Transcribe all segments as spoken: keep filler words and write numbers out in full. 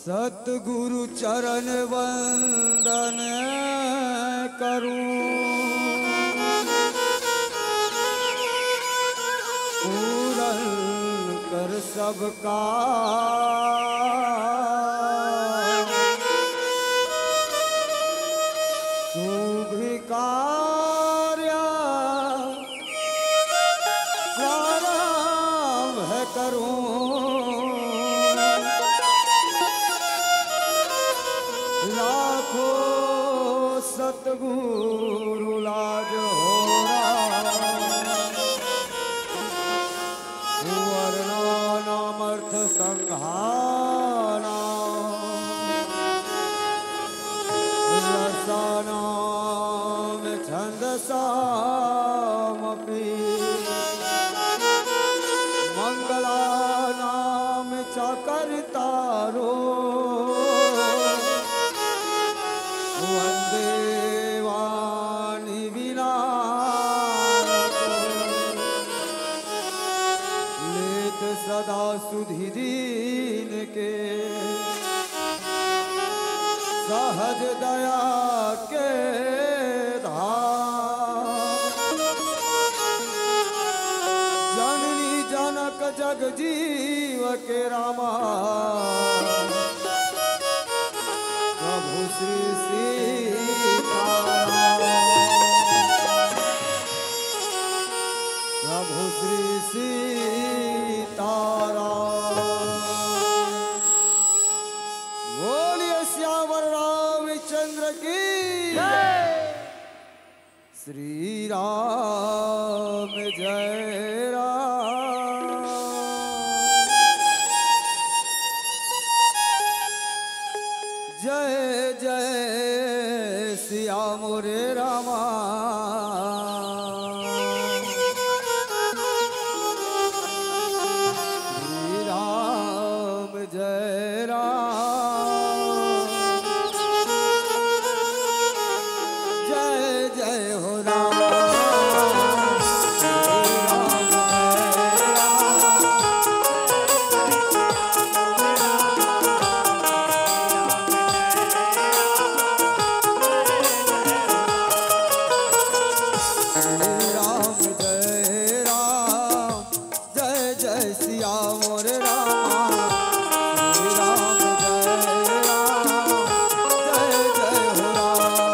सतगुरु चरण वंदन करूं, पूरन कर सबका शुभ कार्य प्रारंभ करूं। लाखों सतगुरु लाज हो राम, वर्णा नाम अर्थ संघाना, रसानां छंदसामपि, मंगलानां च कर्तारो, वंदे वाणी विनायको। लेत सदा सुधि दीन के, सहज दया के धाम। जननी जनक जग जीव के रामा, प्रभु श्री सीताराम, प्रभु श्री सीताराम। बोलिए सियावर रामचंद्र की। श्री राम जय राम, जय जय सिया मोरे रामा। श्री राम जय राम, जय जय हो राम। श्री राम जय राम, श्री राम जय राम, जय जय सिया मोरे राम। श्री राम जय राम, जय जय हो राम।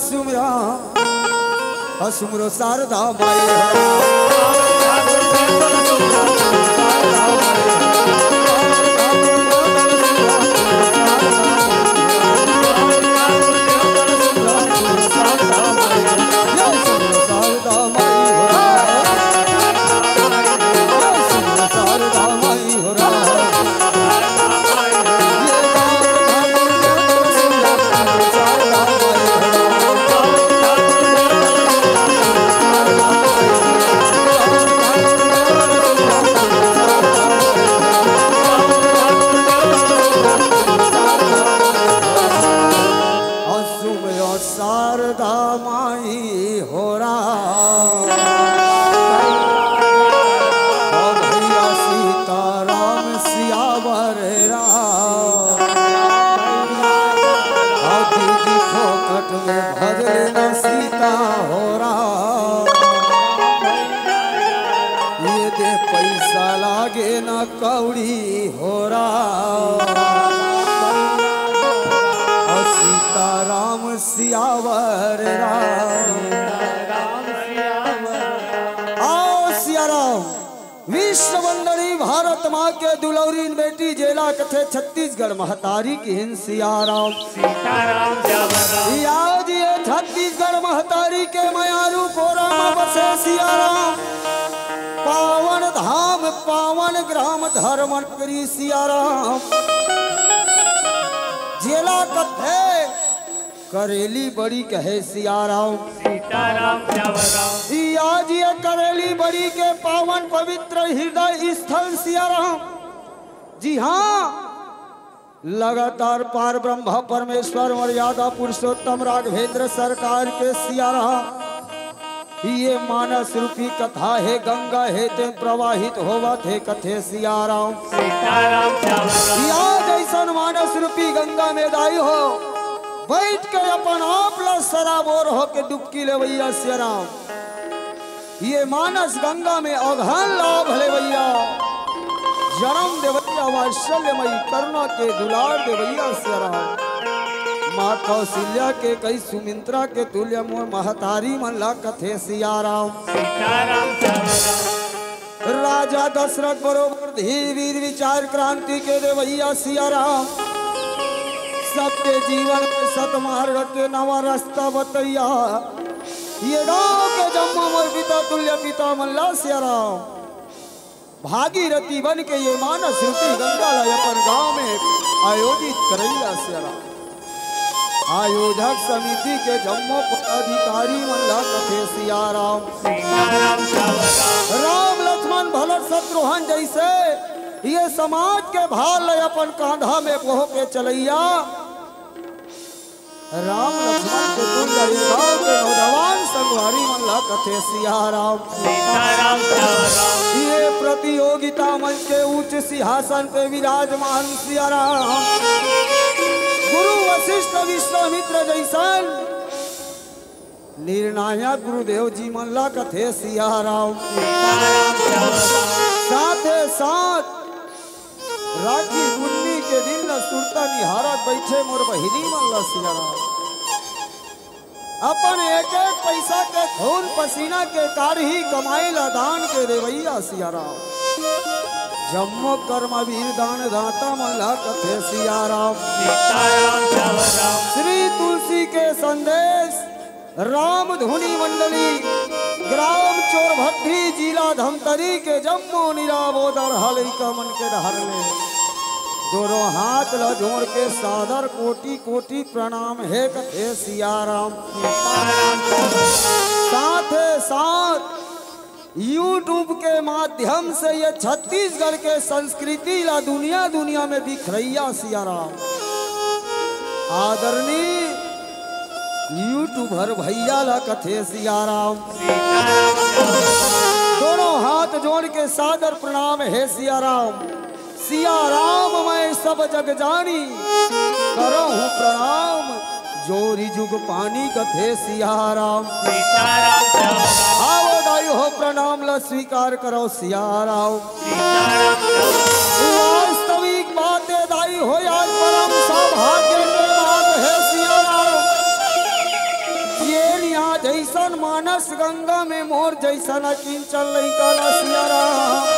सुमरा, सुमरो शारदा माई हो। शारदा माई हो राम। ओ भैया सीताराम सियावर राम। ओ दीदी फोकट में भजले न सीता हो राम। ये दे पैसा लागे न कौड़ी हो राम। ओ सीताराम सियावर राम। आओ सिया राम, विश्व वंदनी भारत माँ के दुलौरीन बेटी जेला कथे छत्तीसगढ़ महतारी किहिन सिया राम। सीताराम सियावर राम। या जी ये छत्तीसगढ़ महतारी के मयारू कोरा में बसे सिया राम। पावन धाम पावन ग्राम धर्म नगरी सिया राम। जेला कथे करेली बड़ी कहे सिया राम। सीताराम सियावर राम। ई आज ये करेली बड़ी के पावन पवित्र हृदय स्थल सिया राम। जी हाँ, लगातार पार ब्रह्मा परमेश्वर मर्यादा पुरुषोत्तम राघवेंद्र सरकार के सिया राम। ये मानस रूपी कथा हे, गंगा हे ते प्रवाहित होवत हे, कथे सिया राम। सीताराम सियावर राम। या जैसन मानस रूपी गंगा में दाई हो, बैठ के अपन आप ला सराबोर होके डुबकी लेवैया सिया राम। ये मानस गंगा में अगहन लाभ लेवैया, जन्म देवैया, वात्सल्यमयी करुणा के दुलार देवैया सिया राम। माँ कौशल्या के कई सुमित्रा के तुल्य मोर महतारी मन ला कथे सिया राम। सीताराम सियावर राम। राजा दशरथ बरोबर धीर वीर विचार क्रांति के देवैया सिया राम। सबके जीवन में सतमार्ग के नवा रास्ता बतैया। ये गांव के जम्मो मोर पिता तुल्य पिता मन ला सिया राम। भागीरथी बन के ये मानस रूपी गंगा ला अपन गांव में आयोजित करैया सिया राम। आयोजक समिति के जम्मो पदाधिकारी मन ला कथे सिया राम। सीताराम सियावर राम। राम लक्ष्मण भरत शत्रुघ्न जैसे ये समाज के भार ला अपन कांधा में बोह के चलैया राम लक्ष्मण के तुल्य ये गांव के नौजवान संगवारी मन ला कथे सिया राम। सीताराम सियावर राम। ये प्रतियोगिता मंच के उच्च सिंहासन पे विराजमान सिया राम। गुरु वशिष्ठ विश्वामित्र जैसन निर्णायक गुरुदेव जी मन ला कथे सिया राम। सीताराम सियावर राम। साथे साथ राखी पुन्नी के दिन ल सुरता निहारत बइठे मोर बहिनी मन ल सिया राम। अपन एक एक पइसा के खून पसीना के काढ़ी कमाई ल दान के देवइया सिया राम। जम्मो कर्मवीर दान दाता मन ल कथे सिया राम। सीताराम श्याम राम। श्री तुलसी के संदेश राम धुनी मंडली, ग्राम चोरभट्टी, जिला धमतरी के जम्मो निराबोदर हलैका मन के डहर ले दोनों हाथ ल जोड़ के सादर कोटि कोटि प्रणाम हे कथे सिया राम। साथे साथ YouTube के माध्यम से ये छत्तीसगढ़ के संस्कृति ला दुनिया दुनिया में बिखरैया सिया राम। आदरणीय YouTuber भैया ला कथे सिया राम। दोनों हाथ जोड़ के सादर प्रणाम हे सिया राम। सिया राम मैं सब जग जानी, करहूँ प्रणाम जोरी जुग पानी कथे सिया राम। सीताराम श्याम राम। आवो दाई हो प्रणाम ला स्वीकार करो सिया राम। सीताराम श्याम राम। वास्तविक बात हे दाई हो आज परम सौभाग्य के बात हे सिया राम। और जैसन अकिंचन लइका ला सिया राम,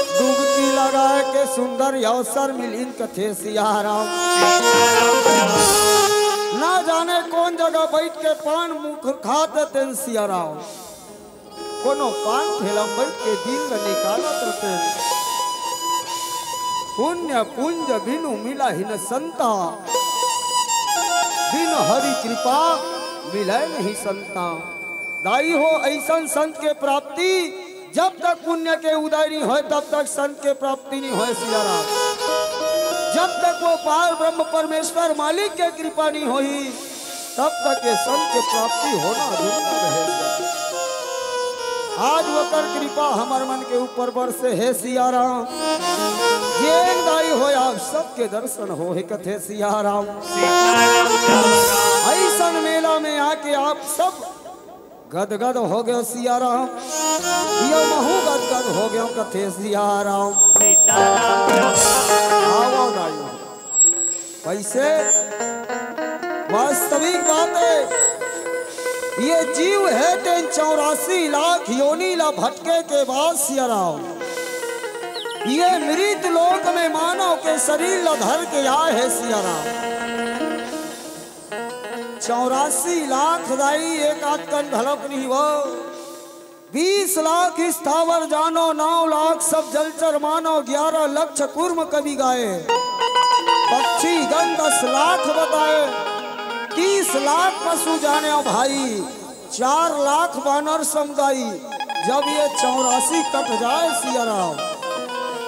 डुबकी लगाए के सुंदर अवसर मिलिन कथे सिया राम। ना जाने कौन जगह बैठ के पान मुख खात रहितेन सिया राम, कोनो पान ठेला में बैठ के दिन ल निकालत रहितेन। पुण्य पुंज बिनु मिलहिं न संता, बिन हरि कृपा मिलै नहीं संता। दाई हो, अइसन संत के प्राप्ति, जब तक पुण्य के उदय नहीं होय, तब तक संत के प्राप्ति नहीं होय सिया राम। जब तक वो पार ब्रह्म परमेश्वर मालिक के कृपा नहीं होही, तब तक ये संत के प्राप्ति होना दुर्लभ हे सिया राम। आज ओकर कृपा हमर मन के ऊपर बरसे हे सिया राम। जेन दाई हो, आप सबके दर्शन होहे कथे सिया राम। अइसन मेला में आके आप सब गदगद हो गयो सिया राम, यो महू गदगद हो गयो कथे सिया राम। आवो दाई, कैसे वास्तविक बात है, ये जीव हे तेन चौरासी लाख योनि ला भटके के बाद सिया राम, ये मृत लोक में मानव के शरीर ला धर के आए हे सिया राम। चौरासी लाख दाई एक आध कन घलोक नहीं हो। बीस लाख स्थावर जानो, नौ लाख सब जलचर मानो, ग्यारह लक्ष कूर्म कवि गाए, पक्षी गण दस लाख बताए, तीस लाख पशु जाने भाई, चार लाख बानर समुदाय। जब ये चौरासी कट जाए सिया राम,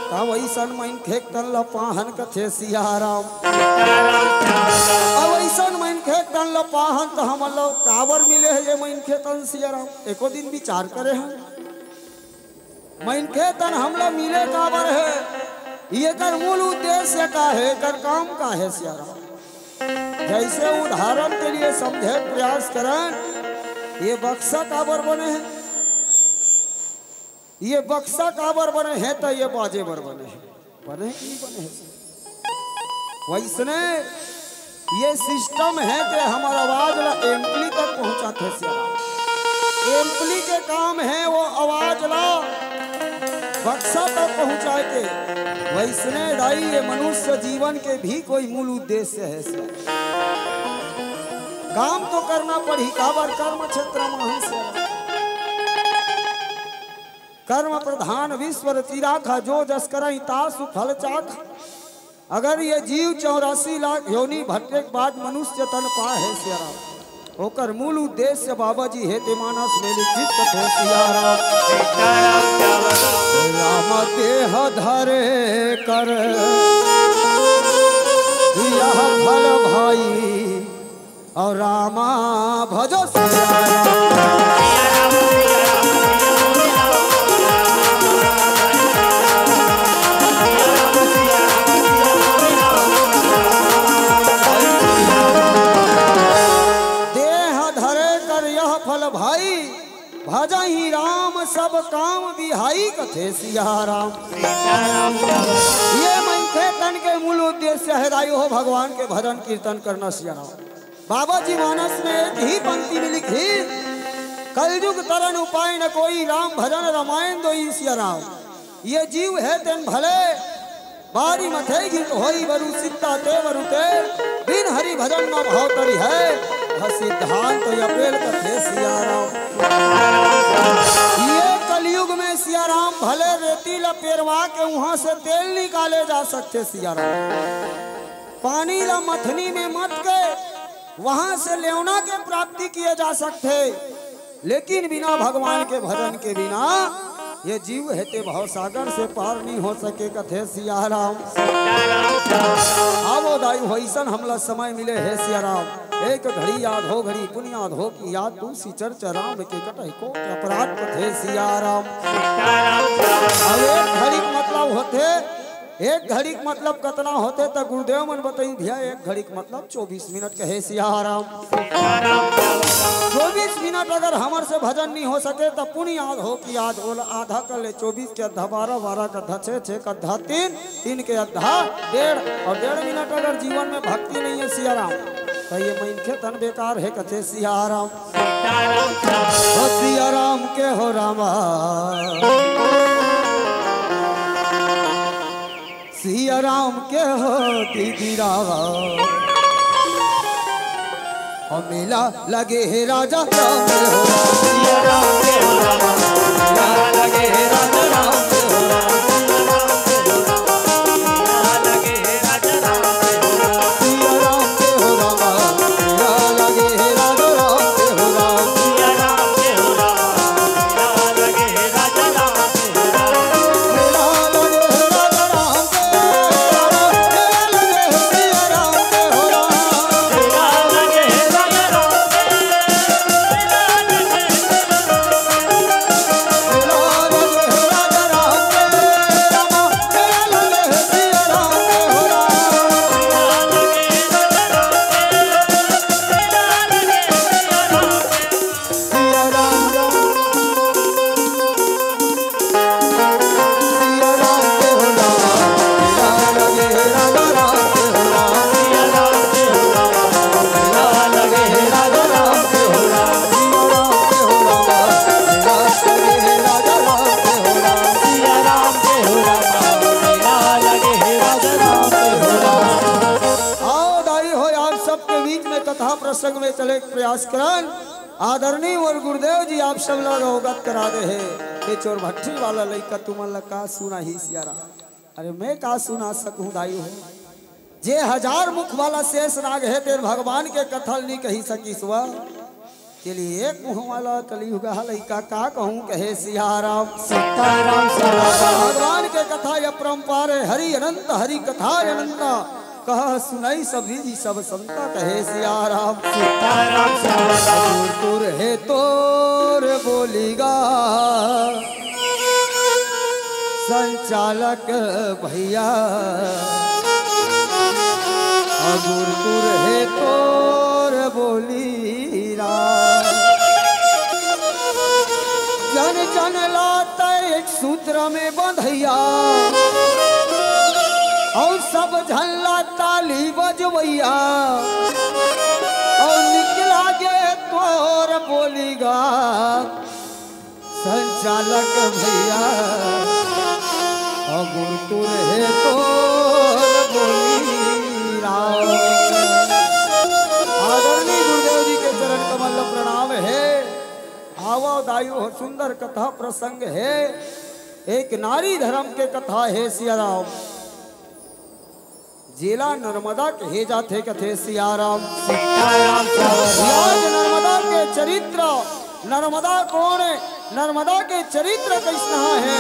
तब अइसन मनखे तन ल पाहन कथे सिया राम। अब अइसन मनखे तन ल पाहन त हमन ल काबर मिले हे ये मनखे तन सिया राम? एको दिन विचार करे हन? मनखे तन हमला मिले काबर हे? एकर मूल उद्देश्य का हे? एकर काम का हे सिया राम? जैसे उदाहरण के लिए समझे प्रयास करन, ये बक्सा काबर बने हे? ये बक्सा काबर बने हे? त ये बाजे बर बने हे, बने हे कि नहीं बने हे? वैसने ये सिस्टम हे कि हमर आवाज ला एम्पली तक पहुंचाथे सिया राम। एम्पली के काम हे वो आवाज ला बक्सा तक पहुंचाए के। वैसने दाई ये मनुष्य जीवन के भी कोई मूल उद्देश्य हे सिया राम। काम तो करना पड़ही, काबर कर्म क्षेत्र में हंस। कर्म प्रधान विश्व रचि राखा, जो जस करई तासु फल चाखा। अगर ये जीव चौरासी लाख योनि भटके के बाद मनुष्य तन पाए हे सिया राम, ओकर मूल उद्देश्य बाबा जी हे ते मानस में लिखित कथे सिया राम। राम देह धरे कर यह फल भाई, और रामा भजो सिया राम। देह धरे कर यह फल भाई, भजहि राम सब काम बिहाई कथे सिया राम। ये मनखे तन के मूल उद्देश्य हे दाई हो भगवान के भजन कीर्तन करना सिया राम। बाबा जी मानस में एक ही पंक्ति में लिखी, कलयुग तरन उपाय न कोई, राम भजन रामायण दोई सिया राम। ये जीव हे तेन भले, बारी मथे गीत होई बरु सित्ता ते बरु ते, बिन हरि भजन न भाव तरी हे, यह सिद्धांत अपेल कथे सिया राम। ये कलयुग में सिया राम भले रेती ला पेरवा के वहां से तेल निकाले जा सकथे सिया राम। पानी ला मथनी में मत के वहां से लेवना के प्राप्ति किए जा सकथे, लेकिन बिना भगवान के भजन के बिना ये जीव हे ते भवसागर से पार नहीं हो सके कथे सिया राम। आवो दाई हो अइसन हमला समय मिले हे सिया राम, एक घड़ी आधो घड़ी पुनि आधो की आध, तुलसी चर्चा राम के कटहि कोटि अपराध कथे सिया राम। अब एक घड़ी के मतलब होथे एक घड़ी के मतलब कतना होथे त गुरुदेव मन बताइन भैया, एक घड़ी के मतलब चौबीस मिनट कहे सिया राम। चौबीस मिनट अगर हमर से भजन नहीं हो सके त पुनि आध हो कि आध ओला आधा कर ले, चौबीस के अद्धा बारह, बारह के अद्धा छः, छः के अद्धा तीन, तीन के अद्धा डेढ़, और डेढ़ मिनट अगर जीवन में भक्ति नहीं है सिया राम, त ये मनखे तन बेकार हे, कथे सिया राम। हो सिया राम के हो रामा, सिया राम के हो दीदी रामा। हो मेला लगे हे राजा राम के हो राम। सिया राम के हो राम, मेला लगे हे राजा राम के हो राम। सिया राम के हो राम, मेला लगे हे राजा राम के हो राम। आओ दाई हो, आप सबके बीच में कथा प्रसंग में चले के प्रयास करन। आदरणीय मोर गुरुदेव जी आप सब ला अवगत करा दे हे। ये चोर भट्ठी वाला लइका तुमन ला का सुनाही सिया राम। अरे मैं का सुना सकहूँ दाई हो, जे हजार मुख वाला शेष नाग हे, तेन भगवान के कथा ल नी कहि सकिस वा। के लिए एक मुँह वाला कलयुग हा लइका का कहूँ कहे सिया राम। सीताराम सीताराम। भगवान के कथा अपरंपार हे, हरि अनंत हरि कथा अनंता, कहा सुनाई सब विधि सब संता कहे सिया राम। सीताराम सीताराम। दूर दूर हे तोर बोली गा संचालक भैया, अगुर तुर हे तोर बोली राम। जन जन लाता एक सूत्र में बंधैया, और सब झन ला ताली बजवैया, और निकला गे तोर बोली गा संचालक भैया, अगुर तुर हे तोर बोली राम। आदरणीय गुरुदेव जी के चरण कमल ल प्रणाम हे। आवो दाई हो, सुंदर कथा प्रसंग हे, एक नारी धर्म के कथा हे सिया राम। जेला नर्मदा कहे जाथे कथे सिया राम। सीताराम सीताराम। आज नर्मदा के चरित्र, नर्मदा कोन, नर्मदा के चरित्र कइसना हे,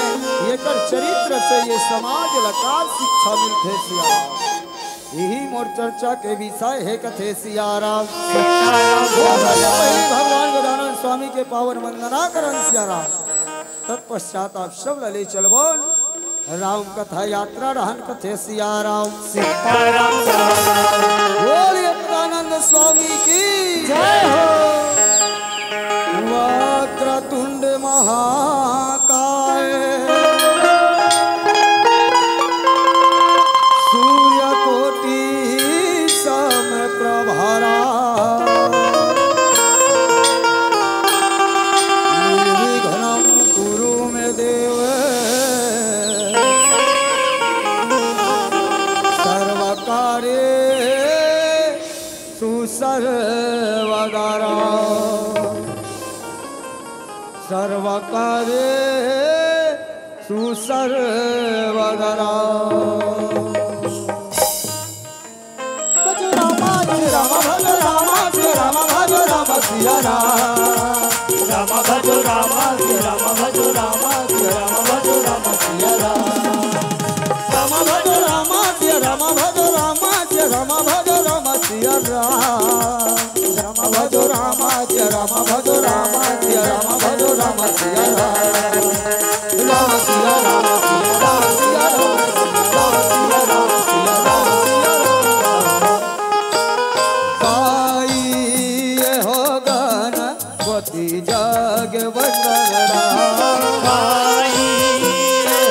एकर चरित्र से ये समाज ला का शिक्षा मिलथे सिया राम। यही मोर चर्चा के विषय हे कथे सिया राम। सीताराम। वो सबले पहली भगवान गजानन स्वामी के पावन वंदना करन सिया राम। तत्पश्चात आप सब ला ले चलबोन राम कथा यात्रा रहन कथे सिया राम। सीताराम सीताराम। बोल एकतानंद स्वामी की जय हो। वक्रतुंड महाकाय सूर्यकोटि समप्रभा निर्विघ्नं कुरु मे देव सर्वकार्येषु सर्वदा सर्वकार्येषु सर्वदा। भज रामा, भज रामा, भज रामा, भज रामा, सिया राम। रामा भज रामा, सिया रामा, भज रामा, सिया रामा, भज रामा, सिया राम। रामा भज रामा, सिया रामा, भज रामा, सिया रामा, भज रामा, सिया राम। रामा भज रामा, सिया रामा, भज रामा, सिया रामा, भज रामा, सिया राम। राम सिया राम, सिया राम, सिया राम, सिया राम, सिया राम, सिया राम, सिया राम। गाई हो गणपति जग वंदन राम। गाई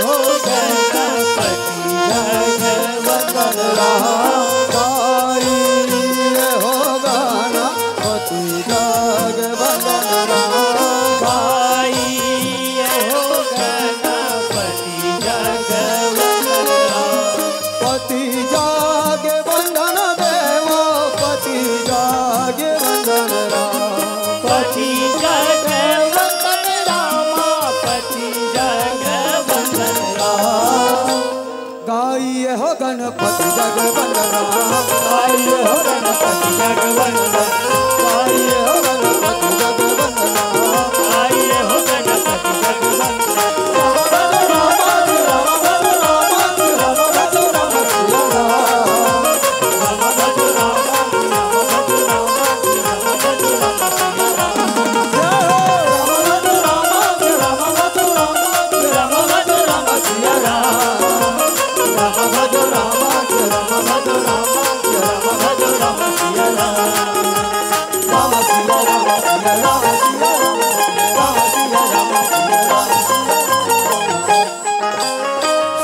हो गणपति जग वंदन राम। गाई हो आइए हो गणपति जगवंदना, आइए हो गणपति जगवंदना, आइए हो गणपति जगवंदना, आइए हो गणपति जगवंदना।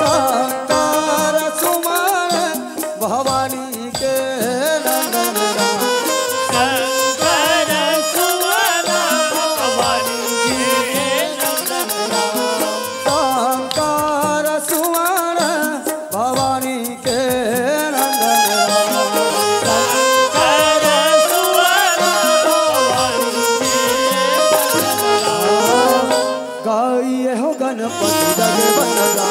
शंकर सुमन भवानी के नंदन राम। शंकर सुमन भवानी के नंदन राम। शंकर सुमन भवानी के नंदन राम। शंकर सुमन भवानी के नंदन राम। गाइए हो गणपति जगवंदना,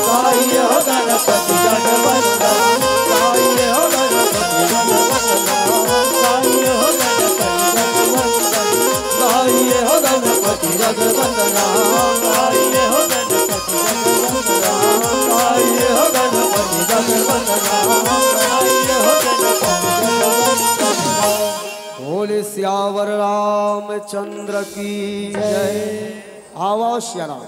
गाइए हो गणपति जगवंदना, गाइए हो गणपति जगवंदना, गाइए हो गणपति जगवंदना, गाइए हो गणपति जगवंदना, गाइए हो गणपति जगवंदना, गाइए हो गणपति जगवंदना, गाइए हो गणपति जगवंदना। बोले सियावर रामचंद्र की जय। आवा सिया राम।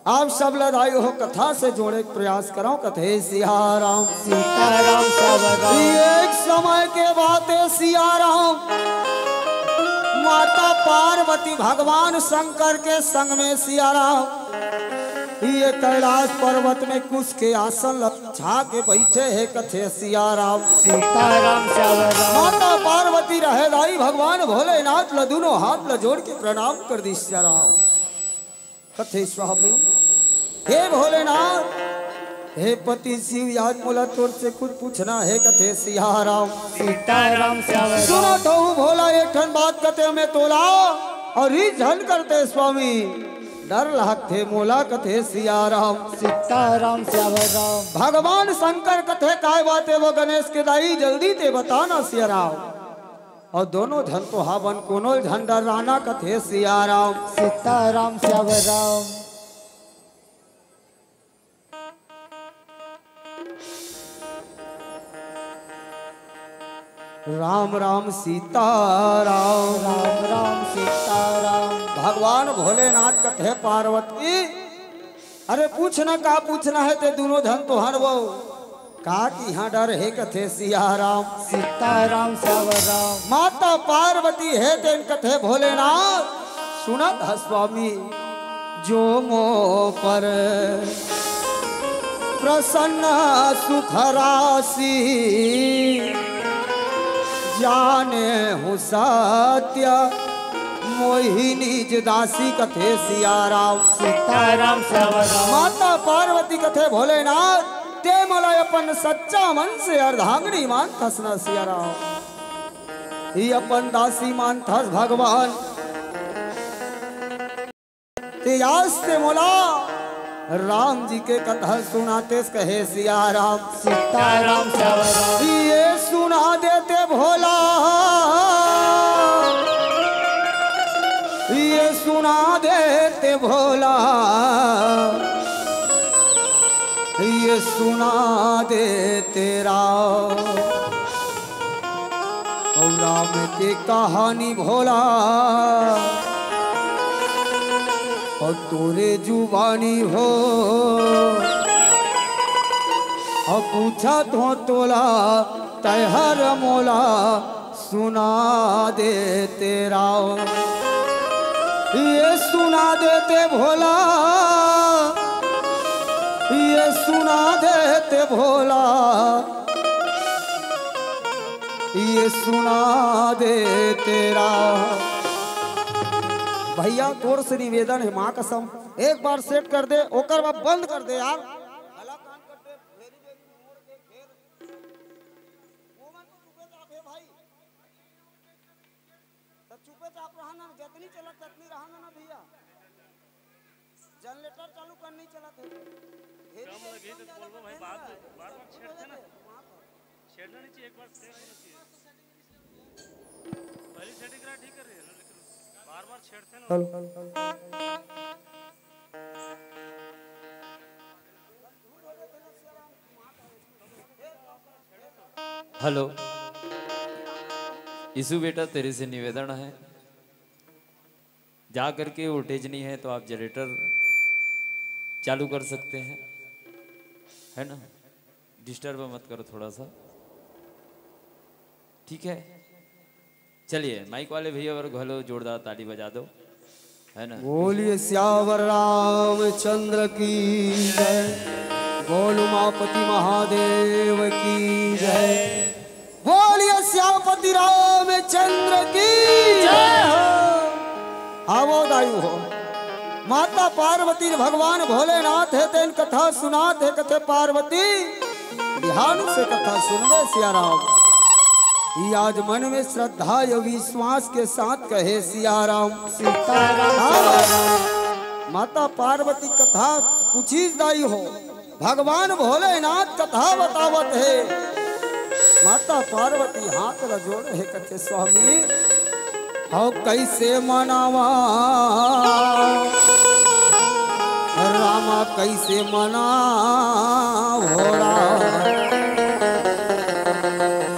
आप सब ला दाई हो कथा से जोड़े के प्रयास करव, कथे सिया राम। सीताराम सावधान। ये एक समय के बात है सिया राम, माता पार्वती भगवान शंकर के संग में सिया राम, ये कैलाश पर्वत में कुश के आसन ल छा के बैठे हे, कथे सिया राम। सीताराम सावधान। माता पार्वती रहे दाई भगवान भोलेनाथ ल दोनों हाथ ल जोड़ के प्रणाम कर दी सिया राम। कथे स्वामी, हे भोलेनाथ, हे पति शिव, आज मोला तोर से कुछ पूछना हे, कथे सिया राम। सीताराम सावधान। सुनत हूँ भोला एक ठन बात कथे मैं तोला, अउ रीझ झन करते स्वामी, डर लागथे मोला, कथे सिया राम। सीताराम सावधान। भगवान शंकर कथे काय बात हे वो गणेश के दाई, जल्दी ते बताना सिया राम। अउ दोनों झन तो हावन, कोनो झन डराना, कथे सिया राम। सीताराम सावधान। राम राम सीताराम। राम राम सीताराम। भगवान भोलेनाथ कथे पार्वती, अरे पूछ ना का पूछना हे ते दोनों झन तो हन वो। का कि इहाँ डर हे कथे सिया राम। सीताराम सावधान। माता पार्वती हे तेन कथे भोलेनाथ। सुनत ह स्वामी, जो मो पर प्रसन्न सुख राशि, जाने हूँ सत्य मोहि निज दासी, कथे सिया राम। सीताराम सावधान। माता पार्वती कथे भोलेनाथ, ते मोला अपन सच्चा मन से अर्धांगिनी मानथस न सिया राम, ही अपन दासी मानथस भगवान। ते आज ते मोला राम जी के कथा सुनातेस, कहे सिया राम। सीताराम सावधान। ये सुना देते भोला, ये सुना देते भोला, ये सुना देते राम। अउ राम के कहानी भोला, अउ तोरे जुबानी हो। अउ पूछत हों तोला, तैं हर मोला सुना देते राम। ये सुना देते भोला, ये सुना देते भोला, ये सुना देते राम। भैया, तोर से निवेदन हे, माँ कसम, एक बार सेट कर दे, ओकर बाद बंद कर दे यार। भला काम कर दे, भेरी भेरी मोर के घेर। मोमन तो चुपे चाप हे भाई। त चुपे चाप रहा ना, जतनी चलत ततनी रहा ना, ना भैया। जनरेटर चालू कर नहीं चलत हे। कम लगी तो बोलबो भाई, बार बार छेड़ते ना। छेड़ना नहीं चाहिए, एक बार फेर होना चाहिए। पहली सेटिंग करा, ठीक कर रही है ना, लेकिन बार बार छेड़ते ना। हेलो ईशु बेटा, तेरे से निवेदन है, जा करके वोल्टेज नहीं है तो आप जनरेटर चालू कर सकते हैं, है ना? डिस्टर्ब मत करो थोड़ा सा, ठीक है? चलिए, माइक वाले भैया और घलो जोरदार ताली बजा दो, है ना? बोलिए सियावर रामचंद्र की जय, बोल उमापति महादेव की जय, बोलिए सियापति रामचंद्र की जय हो। आवो दायु हो, माता पार्वती ने भगवान भोलेनाथ हे तेन कथा सुनात हे, कथे पार्वती ध्यान से कथा सुनबे सिया राम। ई आज मन में श्रद्धा या विश्वास के साथ कहे सिया राम। सीताराम। हाँ। माता पार्वती कथा पूछीस दाई हो, भगवान भोलेनाथ कथा बतावत हे। माता पार्वती हाथ ला जोड़े हे, कथे स्वामी, हव कैसे मनावा रामा, कैसे मना भोला।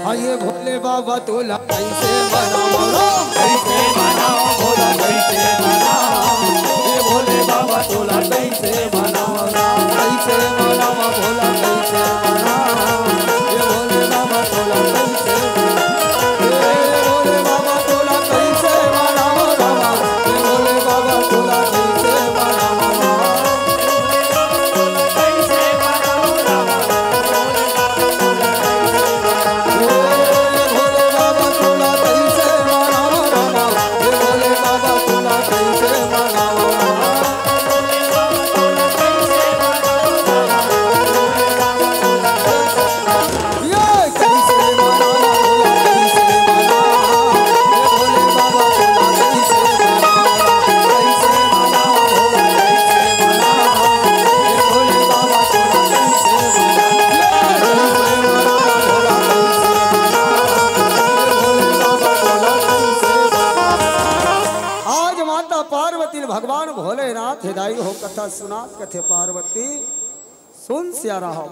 हाँ, ये भोले बाबा तोला कैसे मनावा राम, कैसे मनावा भोला, कैसे मनावा। ये भोले बाबा तोला कैसे मनावा राम, कैसे मनावा भोला, कैसे मनावा। ये भोले बाबा तोला कैसे आज माता पार्वती ने भगवान भोलेनाथ हिदाई हो कथा सुना। कथे पार्वती सुन सिया राम,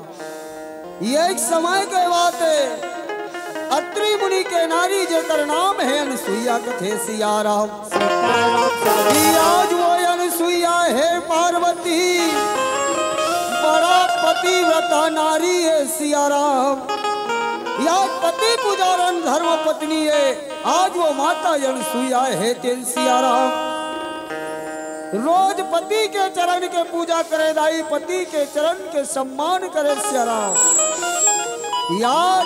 ये एक समय के बात है। अत्रि मुनि के नारी जेकर नाम है अनसुईया, कथे सिया राम। कि आज वो अनसुईया है पार्वती, बड़ा पतिव्रता नारी है सिया राम। या पति पुजारन धर्म पत्नी है, आज वो माता अनसुईया है तेन सिया राम। रोज पति के चरण के पूजा करे दाई, पति के चरण के सम्मान करे सिया राम। यार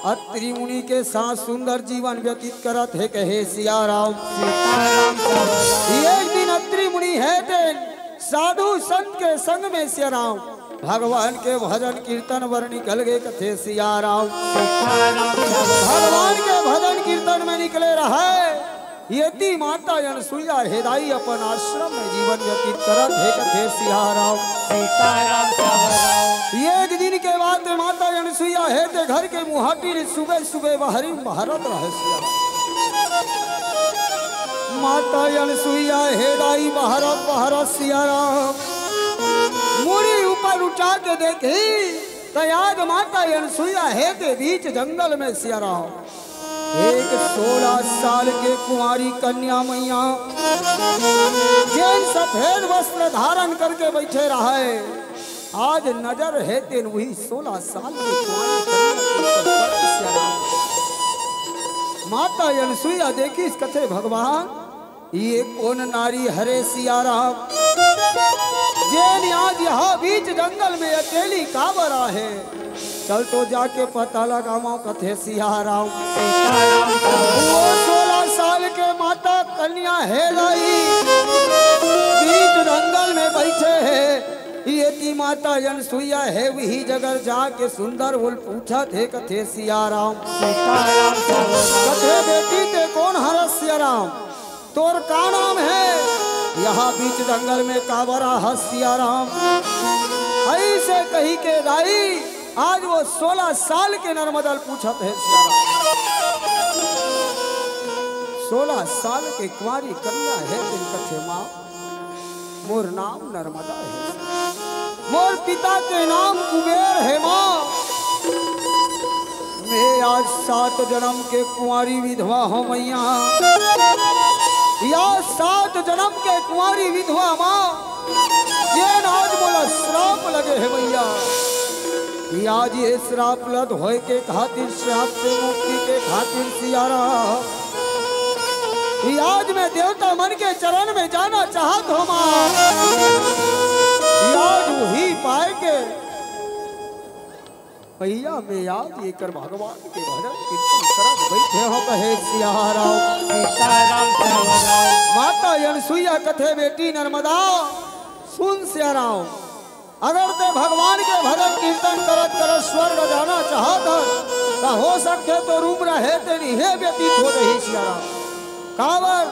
अत्रि मुनि के साथ सुंदर जीवन व्यतीत करत हे कहे सिया राम। एक दिन अत्रि मुनि हे तेन साधु संत के संग में सिया राम भगवान के भजन कीर्तन बर निकल गए कथे सिया राम। भगवान के भजन कीर्तन में निकले रहे। येती माता अनसुईया हेदाई अपन आश्रम में जीवन व्यतीत करत हे कथे सिया राम। सीताराम। एक दिन के बात माता अनसुईया हे ते घर के मुहाटी ले सुबह सुबह बहरी बहरत रहे सिया राम। माता अनसुईया हेदाई बहरत बहरत सिया राम मुड़ी ऊपर उठा के देखी तो आज माता अनसुईया हे ते बीच जंगल में सिया राम एक सोलह साल के कुंवारी कन्या मैया जेन सफेद वस्त्र धारण करके बैठे रहे। आज नजर हे तेन वही सोलह साल के कुंवारी कन्या के ऊपर पड़े सिया राम। माता अनसुईया देखिस कथे भगवान ये कोन नारी हरे सिया राम जेन आज यहाँ बीच जंगल में अकेली काबर आहे। चल तो जाके पता लगावा कथे सिया राम। वो सोलह साल के माता कन्या हेदाई बीच जंगल में बैठे हे। येती माता अनसुईया हे वही जगह जाके सुंदर बोल पूछत हे कथे सिया राम। कथे बेटी ते कोन हरस सिया राम तोर का नाम हे। यहाँ बीच जंगल में काबर आहस सिया राम? अइसे कही के दाई, आज वो सोलह साल के नर्मदा ल पूछत हे सिया राम। सोलह साल के कुंवारी कन्या हे तेन कथे माँ, मोर नाम नर्मदा हे, मोर पिता के नाम कुबेर हे माँ। मैं आज सात जनम के कुंवारी विधवा हौं मैया, या सात जनम के कुंवारी विधवा माँ, जेन आज मोला श्राप लगे हे मैया। या आज ये श्राप ल धोए के खातिर, श्राप से मुक्ति के खातिर सिया राम, या आज मैं देवता मन के चरण में जाना चाहत हौं माँ। या आज उही पाए के भैया, मैं आज एकर भगवान के भजन कीर्तन करत बइठे हौं, कहे सिया राम। सीताराम, सीताराम। माता अनसुईया कथे, बेटी नर्मदा, सुन सिया राम, अगर ते भगवान के भजन कीर्तन करत करत स्वर्ग जाना चाहत हस, त हो सकथे तोर उम्र हे तेन इहे व्यतीत हो जही सिया राम। काबर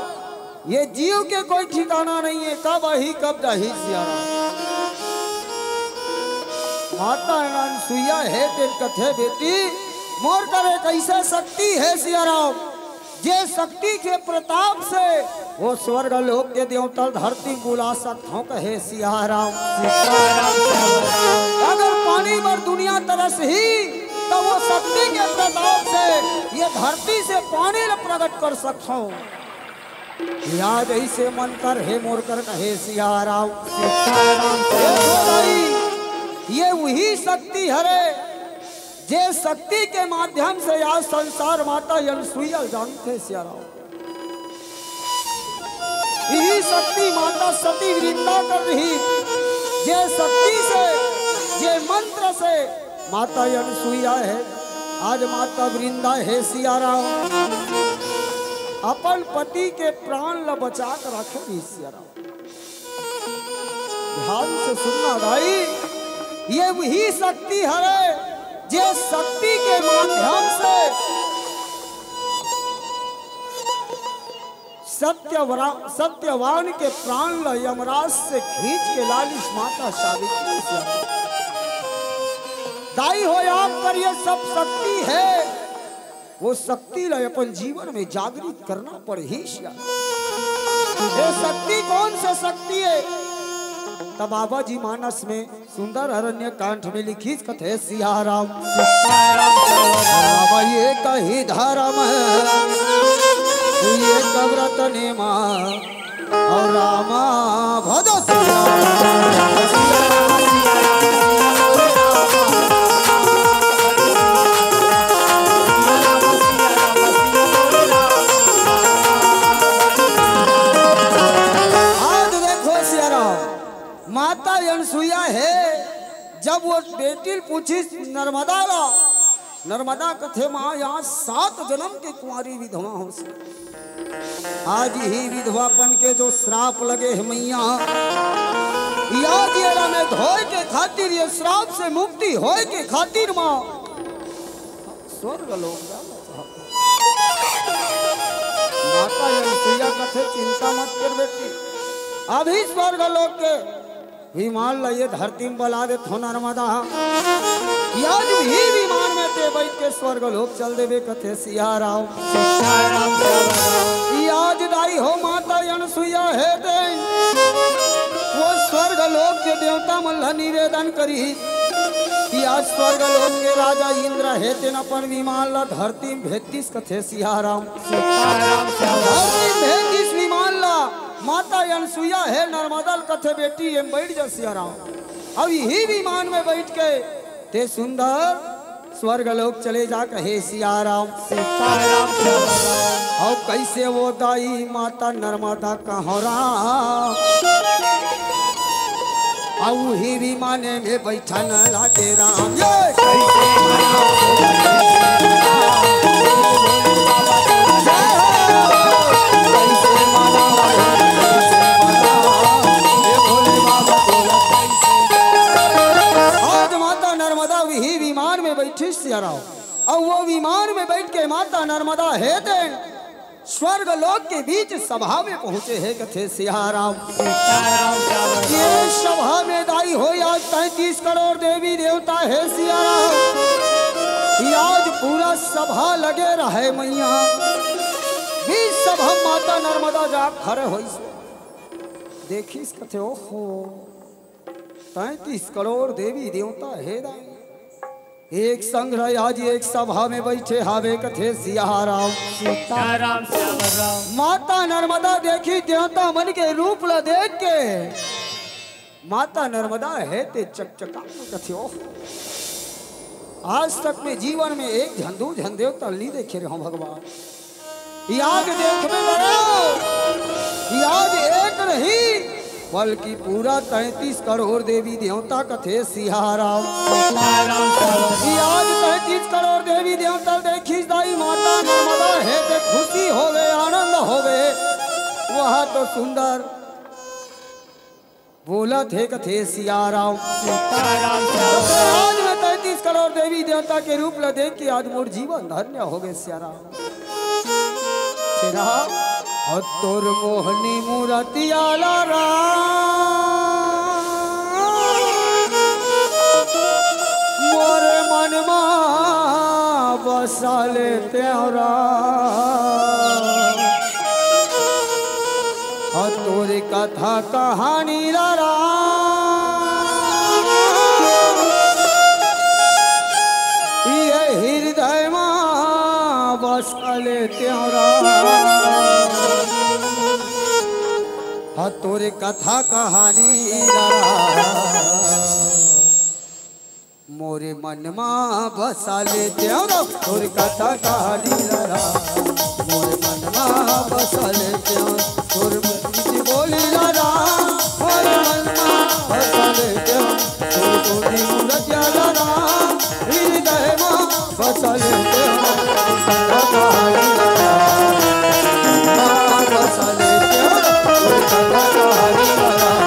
ये जीव के कोई ठिकाना नहीं है, कब आही, कब जाही सिया राम। माता अनसुईया हे तेन कथे, बेटी, मोर कर एक अइसे शक्ति हे सिया राम, जे शक्ति के प्रताप से वो स्वर्ग लोक के देवता ल धरती बुला सकत हौं, कहे सिया राम। सीताराम, सीताराम। अगर पानी बर दुनिया तरसही, त वो शक्ति के प्रताप से ये धरती से पानी ल प्रकट कर सकत हौं। या जइसे मंत्र हे मोर कर, कहे सिया राम। सीताराम, ये तो भाई, ये उही शक्ति हरे, जे शक्ति के माध्यम से या संसार माता अनसुईया ल जानथे सिया राम। इही शक्ति माता सती वृंदा कर रही, जे शक्ति से, जे मंत्र से माता अनसुईया हे, आज माता वृंदा हे सिया राम, अपन पति के प्राण ल बचा के रखे रही सिया राम। ध्यान से सुनना भाई, ये उही शक्ति हरे, जे शक्ति के माध्यम से सत्यवरा-, सत्यवान के प्राण ल यमराज से खींच के लालिस माता सावित्री से। दाई हो, आप कर ये सब शक्ति हे, वो शक्ति ल अपन जीवन में जागृत करना पड़ही सिया। ये शक्ति कौन सा शक्ति हे? तब बाबा जी मानस में सुंदर अरण्य कांड में लिखिस कथे सिया राम। सीताराम, सीताराम। राम एक ही धर्म है, एक व्रत नेमा, और रामा भज सिया राम। आज देखो सिया राम, माता अनसुईया हे, जब वो बेटी ल पूछिस नर्मदा ला, नर्मदा कथे, माँ, यहाँ सात जनम के कुंवारी विधवा हौं। आज ही विधवापन के जो श्राप लगे हे मैया, या जेला मैं धोए के खातिर, ये श्राप से मुक्ति होए के खातिर माँ स्वर्ग लोक जाना चाहत हौं। माता अनसुईया कथे, चिंता मत कर बेटी, अभी स्वर्ग लोक के विमान ल ये धरती में बला देथों नर्मदा। या आज ही विमान में ते बइठ के स्वर्ग लोक चल देबे कथे सिया राम। सीताराम, सीताराम। या आज दाई हो माता अनसुईया हे तेन वो स्वर्ग लोक के देवता मन ल निवेदन करी कि आज स्वर्ग लोक के राजा इंद्र हे तेन अपन विमान ल धरती में भेज दिस कथे सिया राम। सीताराम, सीताराम। धरती में भेज दिस विमान ल माता अनसुईया हे नर्मदा ल कथे, बेटी, एम बइठ जा सिया राम। अब इही विमान में बइठ के ते सुंदर स्वर्ग लोक चले जा कहे सिया राम। सीताराम, सीताराम। अउ कइसे वो दाई माता नर्मदा कहो राम, अउ उही विमाने में बइठन लागे राम। ये कइसे मनाओ, कइसे मनाओ, कइसे मनाओ, ये भोले बाबा तोला कइसे। आज माता नर्मदा उही विमान में बइठिस सिया राम। अउ वो विमान में बइठ के माता नर्मदा हे तेन स्वर्ग लोक के बीच सभा में पहुंचे हे कथे सिया राम। सीताराम श्याम राम। ये सभा में दाई हो आज तैंतीस करोड़ देवी देवता हे सिया राम। ये आज पूरा सभा लगे रहे मैया। बीच सभा माता नर्मदा जा खड़े होइस। देखिस कथे, ओहो, तैंतीस करोड़ देवी देवता हे दाई। एक संग रहे आज एक सभा में बैठे हावे कथे सिया राम। सीताराम श्याम राम। माता नर्मदा देखी देवता मन के रूप ला देख के। माता नर्मदा हे ते चकचका कथे, ओह। आज तक में जीवन में एक झन दू झन देवता नी देखे रहे हों भगवान। ये आज देखबे लड़ाओ, ये आज एक नहीं, बल्कि पूरा तैंतीस करोड़ देवी देवता कथे सिया राम। ये आज तैंतीस करोड़ देवी देवता देखिस दाई माता नर्मदा हे ते खुशी होवे, आनंद होवे। वह तो सुंदर बोलत हे कथे सिया राम। सीताराम श्याम। आज में तैंतीस करोड़ देवी देवता के रूप ला देख के आज मोर जीवन धन्य होगे सिया राम। सिया राम, हो तोर मोहनी मूरतिया ला राम, मोर मन मा बसा ले तें राम। अउ तोर कथा कहानी ला राम, ये हृदय मा बसा ले तें राम। अउ तोर कथा कहानी ला राम। मोरे मन मा बसा ले तें राम, तोर कथा कहानी ला राम। मोरे मन मा बसा ले तें राम, तोर मीठी बोली ला राम। मोरे मन मा बसा ले तें राम, तोर कोठी मूरतिया ला राम। हृदय मा बसा ले तें राम, तोर कथा कहानी ला राम। मा बसा ले तें राम, तोर कथा कहानी ला राम।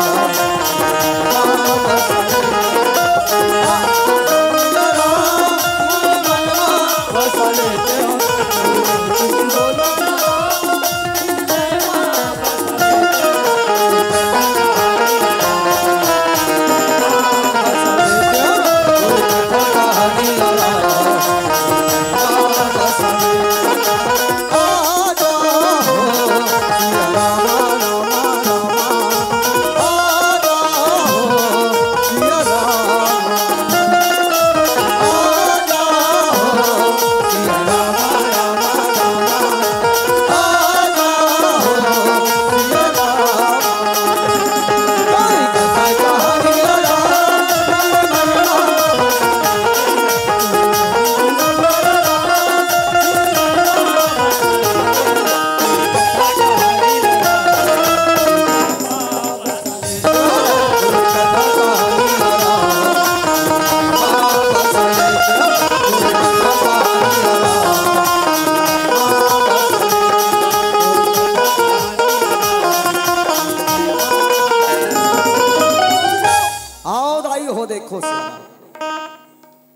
आओ दाई हो, देखो सिया राम।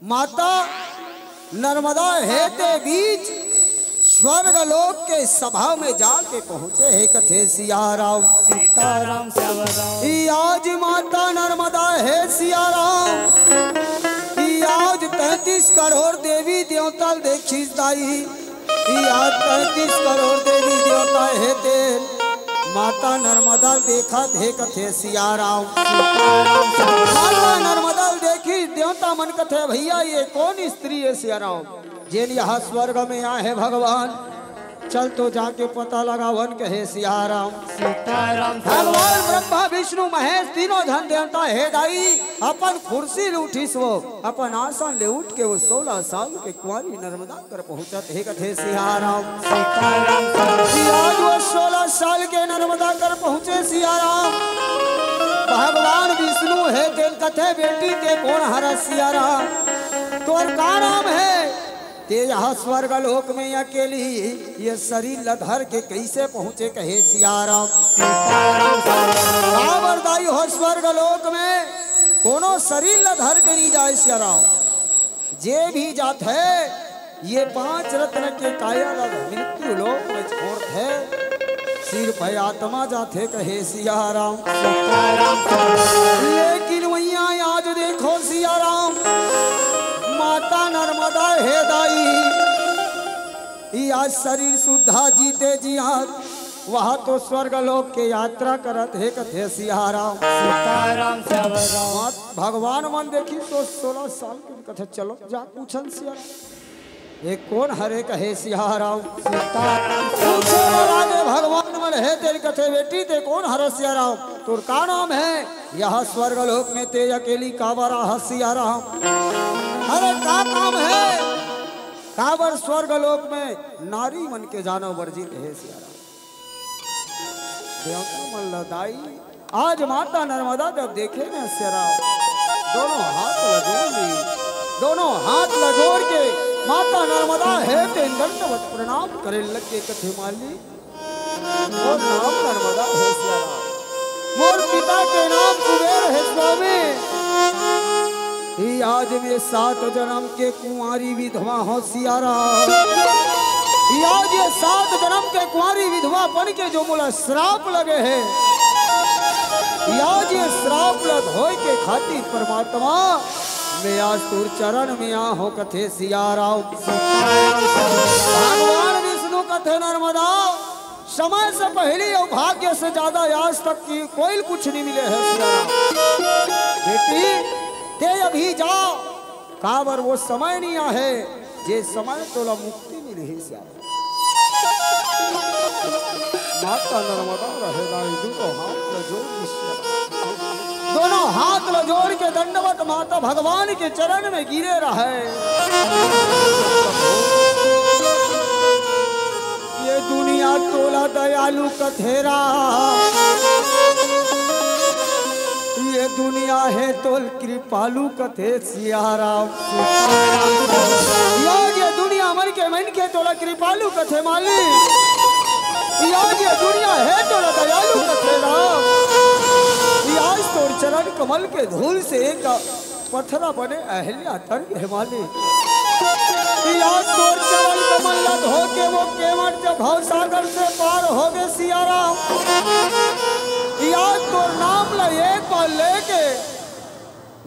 माता नर्मदा हे ते बीच स्वर्ग लोक के सभा में जाके पहुंचे हे कथे सिया राम। सीताराम श्याम राम। ई आज माता नर्मदा हे सिया राम। ई आज तैंतीस करोड़ देवी देवता देखिस दाई। ई आज तैंतीस करोड़ देवी देवता हे ते माता नर्मदा देखत हे कथे सिया राम। माता नर्मदा देखिस देवता मन कथे, भैया ये कौन स्त्री हे सिया राम, जेन यहाँ स्वर्ग में आए हे भगवान? चल तो जाके पता लगावन कहे सिया राम। सीताराम। भगवान ब्रह्मा विष्णु महेश तीनों झन देवता हे दाई अपन कुर्सी ले उठिस वो, अपन आसन ले उठ के वो सोलह साल के कुंवारी नर्मदा कर पहुंचत हे कथे सिया राम। सीताराम। आज वो सोलह साल के नर्मदा कर पहुंचे सिया राम। भगवान विष्णु हे तेन कथे, बेटी ते कोन हरस सिया राम, तोर का नाम हे? ते यहाँ स्वर्ग लोक में अकेली ये शरीर ल धर के कैसे पहुंचे कहे सिया राम। सीताराम। काबर दाई हो स्वर्ग लोक में कोनो शरीर ल धर के नहीं जाए सिया राम। जे भी जात हे ये पांच रत्न के काया ला मृत्यु लोक में छोड़ है, सिर्फ आत्मा जाथे कहे सिया राम। लेकिन वैया आज देखो सिया राम, माता नर्मदा हे दाई, ये आज शरीर सुद्धा जीते जी आज वह तो स्वर्ग लोक के यात्रा करत हे कथे सिया राम। सीताराम श्याम राम। भगवान मन देखी तो सोलह साल के कथे चलो जा पूछन सिया राम। ये कोन हरे कहे सिया राम। सीताराम श्याम पूछे राम। भगवान मन हे तेरी कथे बेटी ते कोन हरे सिया राम। तोर का नाम है? यह स्वर्ग लोक में ते अकेली काबर आह सिया राम। अरे का काम है? काबर स्वर्ग लोक में नारी मन के जानो वर्जित हे सिया राम। देवता मन ला दाई, आज माता नर्मदा जब देखे न सिया राम, दोनों हाथ ला जोड़ ली, दोनों हाथ ला जोड़ के माता नर्मदा हे ते दंडवत प्रणाम करे लगे कथे माली। मोर नाम नर्मदा हे सिया राम, मोर पिता के नाम कुबेर हे स्वामी। ये आज मैं सात जन्म के कुंवारी विधवा हो सिया राम। ये आज ये सात जन्म के कुंवारी विधवा बन के जो मोला श्राप लगे हे, ये आज ये श्राप ला धोए के खातिर परमात्मा मैं आज तोर चरण में आ हो कथे सिया राम। भगवान विष्णु कथे नर्मदा समय से पहले और भाग्य से ज्यादा आज तक की कोई कुछ नहीं मिले है सिया राम। बेटी, ते अभी जा, काबर वो समय नहीं आहे, जे समय तोला मुक्ति मिले है सिया राम। माता नर्मदा रहे दाई, दोनों हाथ ला जोड़ के सिया राम। दोनों हाथ ला जोड़ के दंडवत माता भगवान के चरण में गिरे रहे। ये दुनिया तोला दयालु कथे राम, ये दुनिया हे तोल कृपालु कथे सिया राम। या ये दुनिया मन के मन के तोला कृपालु कथे माली, या ये दुनिया हे तोला दयालु कथे राम। या आज तोर चरण कमल के धूल से एक पथरा बने अहिल्या तर हे माली। या तोर चरण कमल ला धो के वो केवट जब भव सागर से पार हो गए सिया राम। या तोर नाम ला एक बार लेके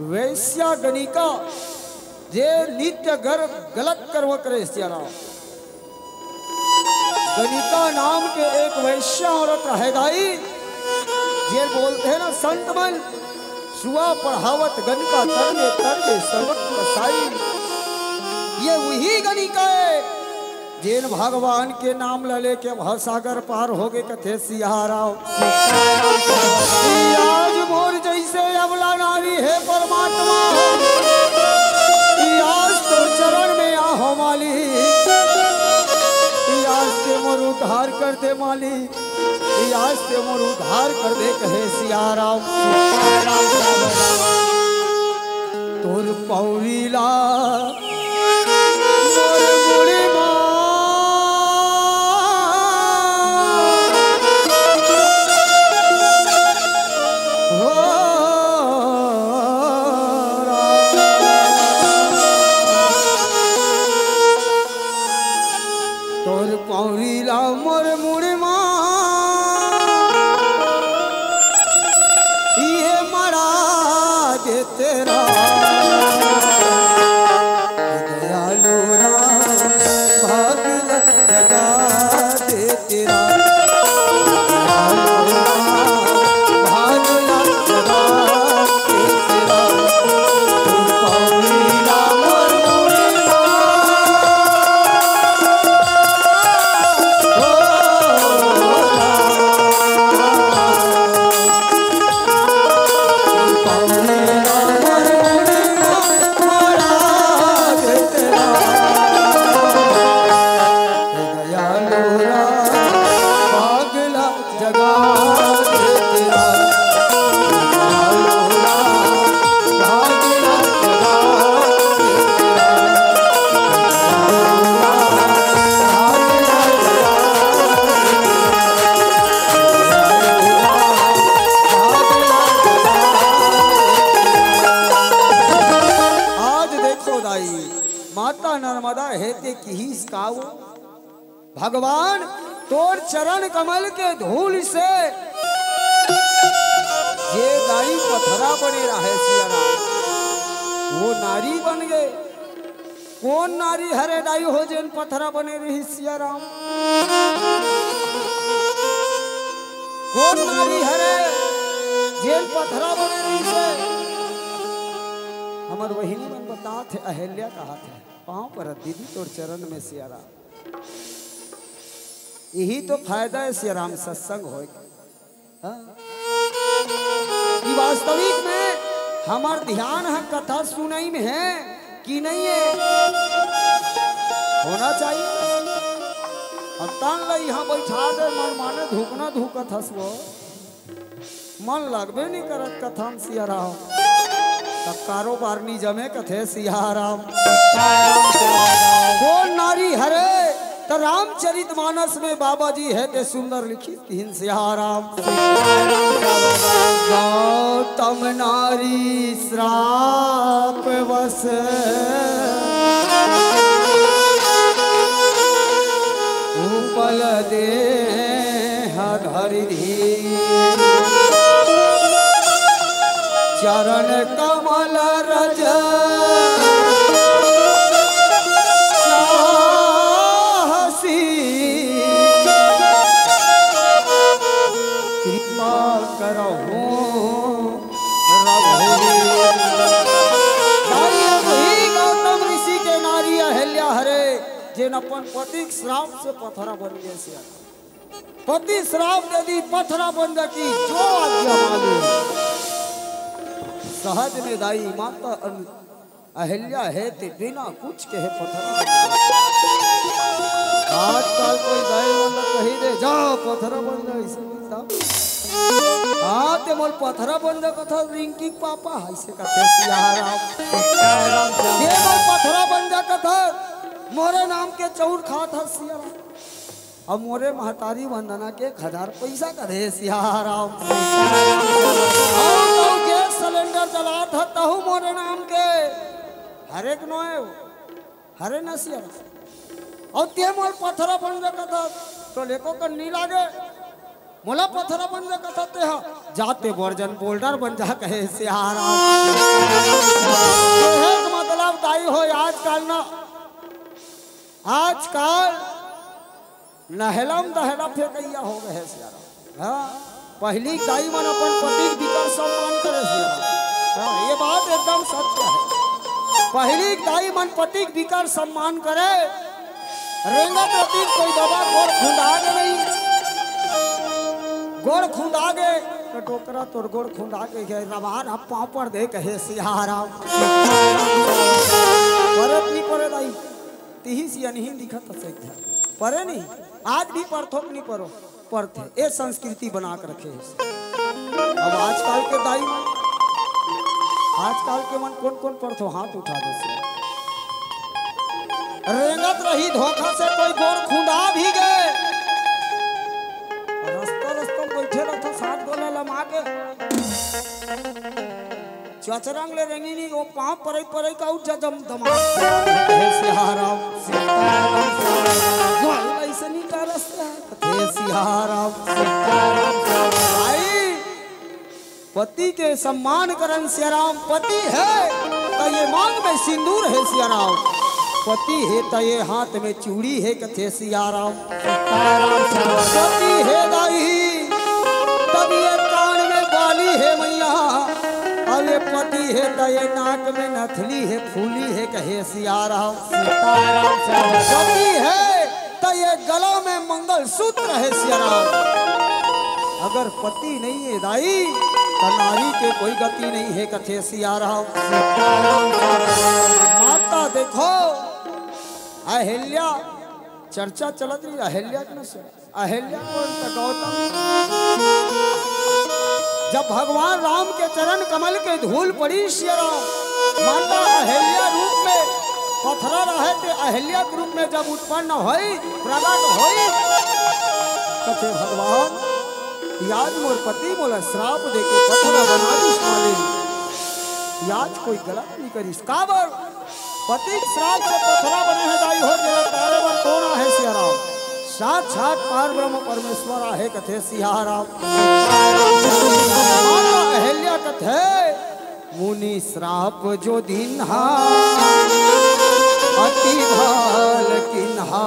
वैश्या गणिका जे नित्य गर गलत कर्म करे सिया राम। गणिका नाम के एक वैश्या औरत रहे दाई, जे बोलते हैं ना संत मन, सुआ पढ़ावत गणिका तर में तर में सर्वत कसाई। ये वही गणिका है, जेन भगवान के नाम ला लेके भवसागर पार हो गए कथे सिया राम। आज मोर जैसे अबला नारी हे परमात्मा, आज तोर चरण में आहो माली, आज ते मोर उद्धार कर दे माली, आज ते मोर उद्धार कर दे कहे सिया राम। तोर पौरी ला मोर मुड़ी मा। हो राम। तोर पौरी ला मोर मुड़ी मा। ये मरा दे तेरा। माता नर्मदा हे ते किहिस का वो, भगवान तोर चरण कमल के धूल से जे दाई पथरा बने रहे सिया राम, वो नारी बन गे। कोन नारी हरे दाई हो जेन पथरा बने रही सिया राम? कोन नारी हरे जेन पथरा बने रही से? हमर बहिनी मन बतात हे, अहल्या कहाथे, पाँव परत दीदी तोर चरण में सिया राम। यही तो फायदा हे सिया राम सत्संग होय के। हाँ? कि वास्तविक में हमर ध्यान ह कथा सुनई में हे कि नहीं हे? होना चाहिए। अब तन ल इहाँ बैठा दे, मन माने धुकना धुकत हस वो। मन लगबे नहीं करत कथा म सिया राम। त कारोबार नहीं जमे कथे सिया राम। कोन नारी हरे? त रामचरित मानस में बाबा जी हे ते सुंदर लिखिस किहिन सिया राम। गौतम नारी श्राप वश उपल देह धरि धीर। चरण कमल रज चाहसी कृपा करहु रघुवीर। भाई, अभी गौतम ऋषि के नारी अहल्या हरे, जेन अपन पति के श्राप से पथरा बन गे सिया। पति श्राप दे दी, पथरा बन जा की जो आज्ञा मांगे। सहज में दाई माता अन-, अहल्या हे ते बिना कुछ कहे पथरा बन जा। आजकल कोई दाई वाला कही दे, "जा पथरा बन जा", ऐसे बोलता। हाँ, ते मोल पथरा बन जा कथा, रिंकी पापा, ऐसे कथे सिया राम। ते मोल पथरा बन जा कथा, मोरे नाम के चौर खात हस सिया राम। अब मोरे महतारी वंदना के एक हजार पैसा करे सिया राम। अउ तहु गैस सिलेंडर जलात ह, तहु मोरे नाम के। हरेक नोय, हरे न सिया राम। अउ ते मोल पथरा बन जा कथा, तो लेको कन नी लागे। मोला पथरा बन जा कथा ते ह, जाते वर्जन बोल्डर बन जा कहे सिया राम। कहे के मतलब दाई हो, आजकल ना, आजकल नहला म दहला फेंकइया हो गए हे सिया राम। हाँ, पहिली दाई मन अपन पति के बिकट सम्मान करे सिया राम। हाँ, ये बात एकदम सत्य हे। पहिली दाई मन पति के बिकट सम्मान करे। रेंगत रतिस कोई बाबा गोड़ खुंदा गे नहीं, गोड़ खुंदा गे, तो डोकरा तोर गोड़ खुंदा गे, गे रवार अब पाँव पर दे कहे सिया राम। परत नहीं परे दाई, तिही सिया नहीं दिखत सही। परे नहीं, आज भी परथो कि नहीं परो, परथे। ए संस्कृति बना के रखे हे। अब आजकल के दाई मन, आजकल के मन कोन कोन परथो, हाथ उठा दे से। रेंगत रही धोखा से कोई गोड़ खुंदा भी गे, रस्ता रस्ता में बैठे रहता सात गोला लमा के। चचरंग ले रेंगी नहीं, वो पाँव परई परई का उठ जा जम दमा। हे सिया राम, सीताराम, सीताराम। वाह, ऐसे नहीं टालस है। हे सिया राम, सीताराम, सीताराम। भाई, पति के सम्मान करन सिया राम, पति हे त ये मांग में सिंदूर हे सिया राम। पति हे त ये हाथ में चूड़ी हे कथे सिया राम। पति हे दाई, तब ये कान में बाली हे मैया, अब ये पति हे त ये नाक में नथली हे, फूली हे कहे सिया राम। पति हे त ये गला में मंगलसूत्र हे सिया राम। अगर पति नहीं हे दाई, त नारी के कोई गति नहीं हे कथे सिया राम। माता देखो, अहिल्या चर्चा चलत रही, अहिल्या के न सुन। अहिल्या कौन था? गौतम। जब भगवान राम के चरण कमल के धूल पड़ी सिया राम, माता अहिल्या रूप में पथरा रहे ते अहिल्या के रूप में जब उत्पन्न होई, प्रगट होई, कथे भगवान, आज मोर पति मोला श्राप देके पथरा बना दिस मालिक, आज कोई गलत नहीं करिस। काबर? पति के श्राप से पथरा बने हे दाई हो, जेला तारे बर कोन आहे सिया राम? साक्षात पार ब्रह्म परमेश्वर आहे कथे सिया राम। माता अहिल्या कथे, मुनि श्राप जो दीन्हा, अति भल कीन्हा,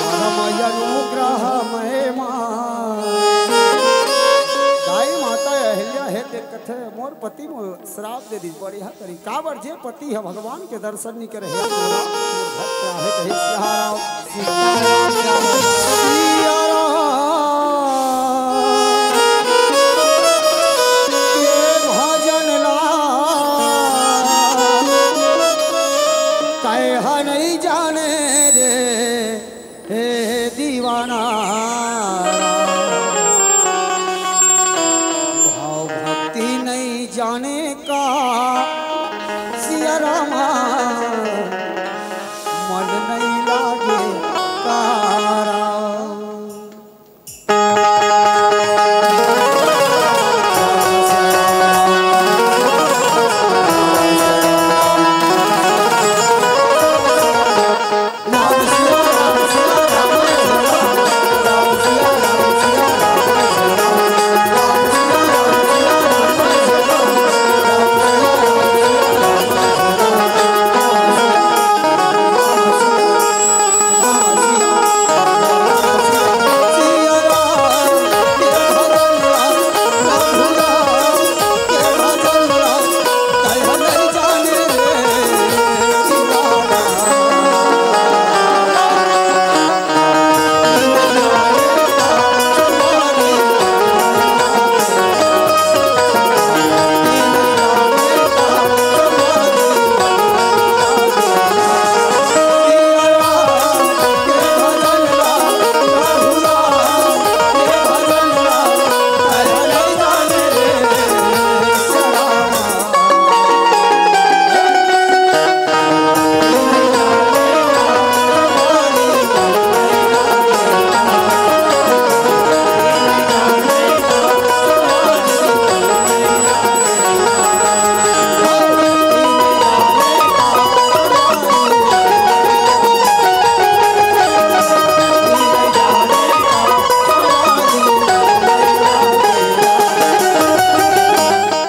परम अनुग्रह महिमा। दाई माता अहिल्या हे ते कथे, मोर पति मोर श्राप दे दिस, बढ़िया करी। काबर जे पति ह भगवान के दर्शन नइ करे, हे मोला, मोर भक्त आहे कहे सिया राम। सिया राम के भजन ला, कहे नइ जाने रे। हे दीवाना, भाव भक्ति नइ जाने का, सिया रामा, मन नइ लागे का राम।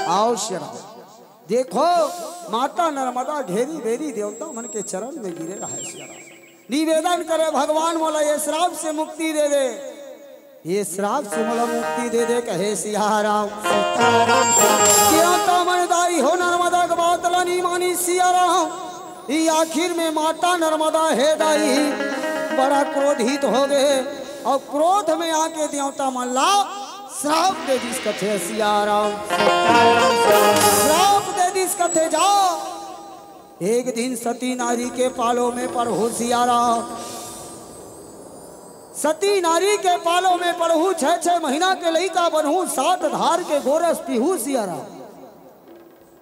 आओ शेरा। देखो, माता नर्मदा घेरी बेरी देवता मन के चरण में गिरे रहे सिया राम। निवेदन करे, भगवान मोला ये श्राप से मुक्ति दे दे, ये श्राप से मोला मुक्ति दे दे, कहे सिया राम। देवता मन दाई हो नर्मदा के बात ला नी मानी सिया राम। ई आखिर में माता नर्मदा हे दाई बड़ा क्रोधित हो गए और क्रोध में आके देवता मन ला श्राप दे दिस कथे सिया राम। श्राप दे दिस कथे, जा एक दिन सती नारी के पालो में पड़हू सिया राम। सती नारी के पालो में पड़हू, छह छह महीना के लइका बनहू, सात धार के गोरस पीहू सिया राम।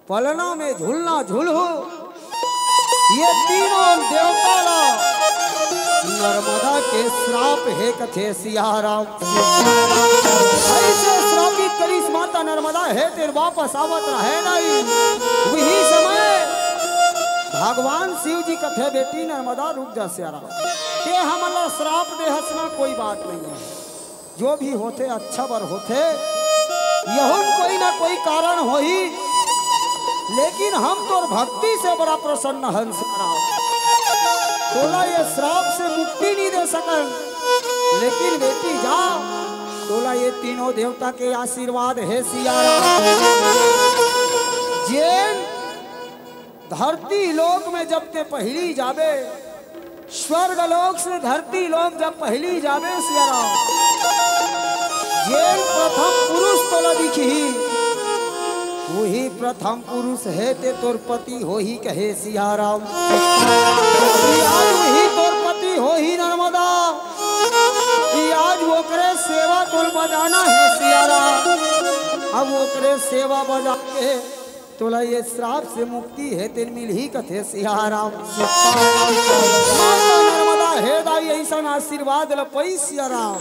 पलना में झुलना झुलहू, ये तीनों देवता ला नर्मदा के श्राप हे कथे सिया राम। ऐसे श्रापित करिस माता नर्मदा हे तेर वापस आवत रहे नहीं। वही समय भगवान शिव जी कथे, बेटी नर्मदा रुक जा सिया राम, ते हमन ला श्राप देहस ना, कोई बात नहीं है। जो भी होथे अच्छा बर होथे, यहुन कोई ना कोई कारण होही, लेकिन हम तोर भक्ति से बड़ा प्रसन्न हन सिया राम। तोला ये श्राप से मुक्ति नहीं दे सकन, लेकिन बेटी जा, तोला ये तीनों देवता के आशीर्वाद हे सिया राम। जेन धरती लोक में जब ते पहली जाबे, स्वर्ग लोक से धरती लोक जब पहली जाबे सिया राम, जेन प्रथम पुरुष तोला दिखही, वही प्रथम पुरुष हे ते तोर पति होही कहे सिया राम। कि आज वही तोर पति होही नर्मदा, कि आज ओकरे सेवा तोल बजाना हे सिया राम। अब ओकरे सेवा बजा के तोला ये श्राप से मुक्ति हे तेन मिलही कथे सिया राम। माता नर्मदा हे दाई ऐसन आशीर्वाद ल पई सिया राम।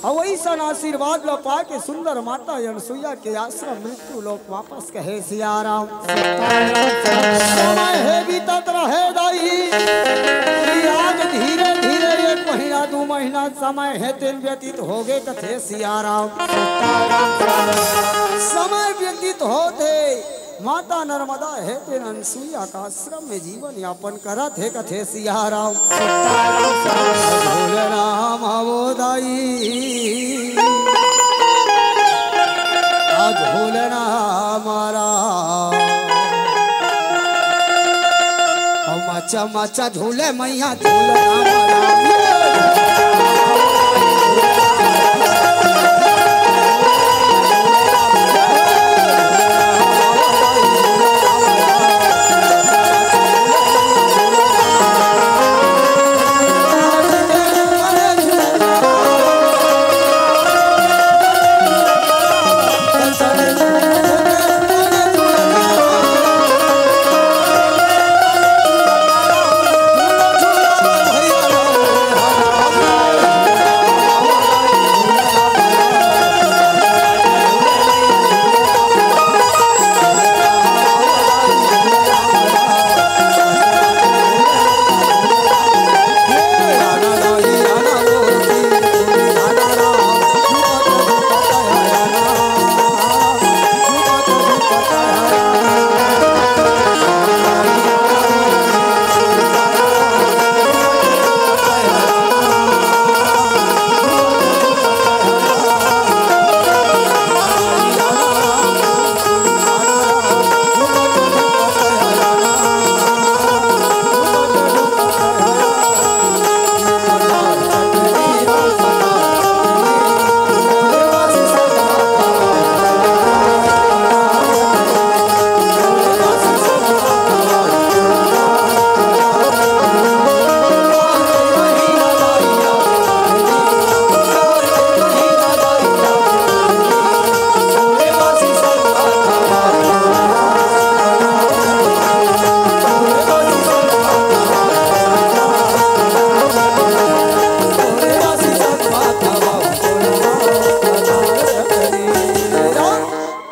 अउ अइसन आशीर्वाद ल पाके सुंदर माता अनसुईया के आश्रम मृत्यु लोक वापस कहे सियाराम। समय हे बीतत रहे दाई, कि आज धीरे धीरे एक महीना दू महीना समय हे तेन व्यतीत होगे कथे सियाराम। समय व्यतीत होत हे, माता नर्मदा हे तेन अनसुईया का आश्रम में जीवन यापन करत हे कथे सियाराम। झूलना मावो दाई, आ झूलना मारा, मचा मचा झूले मैया झूलना मारा।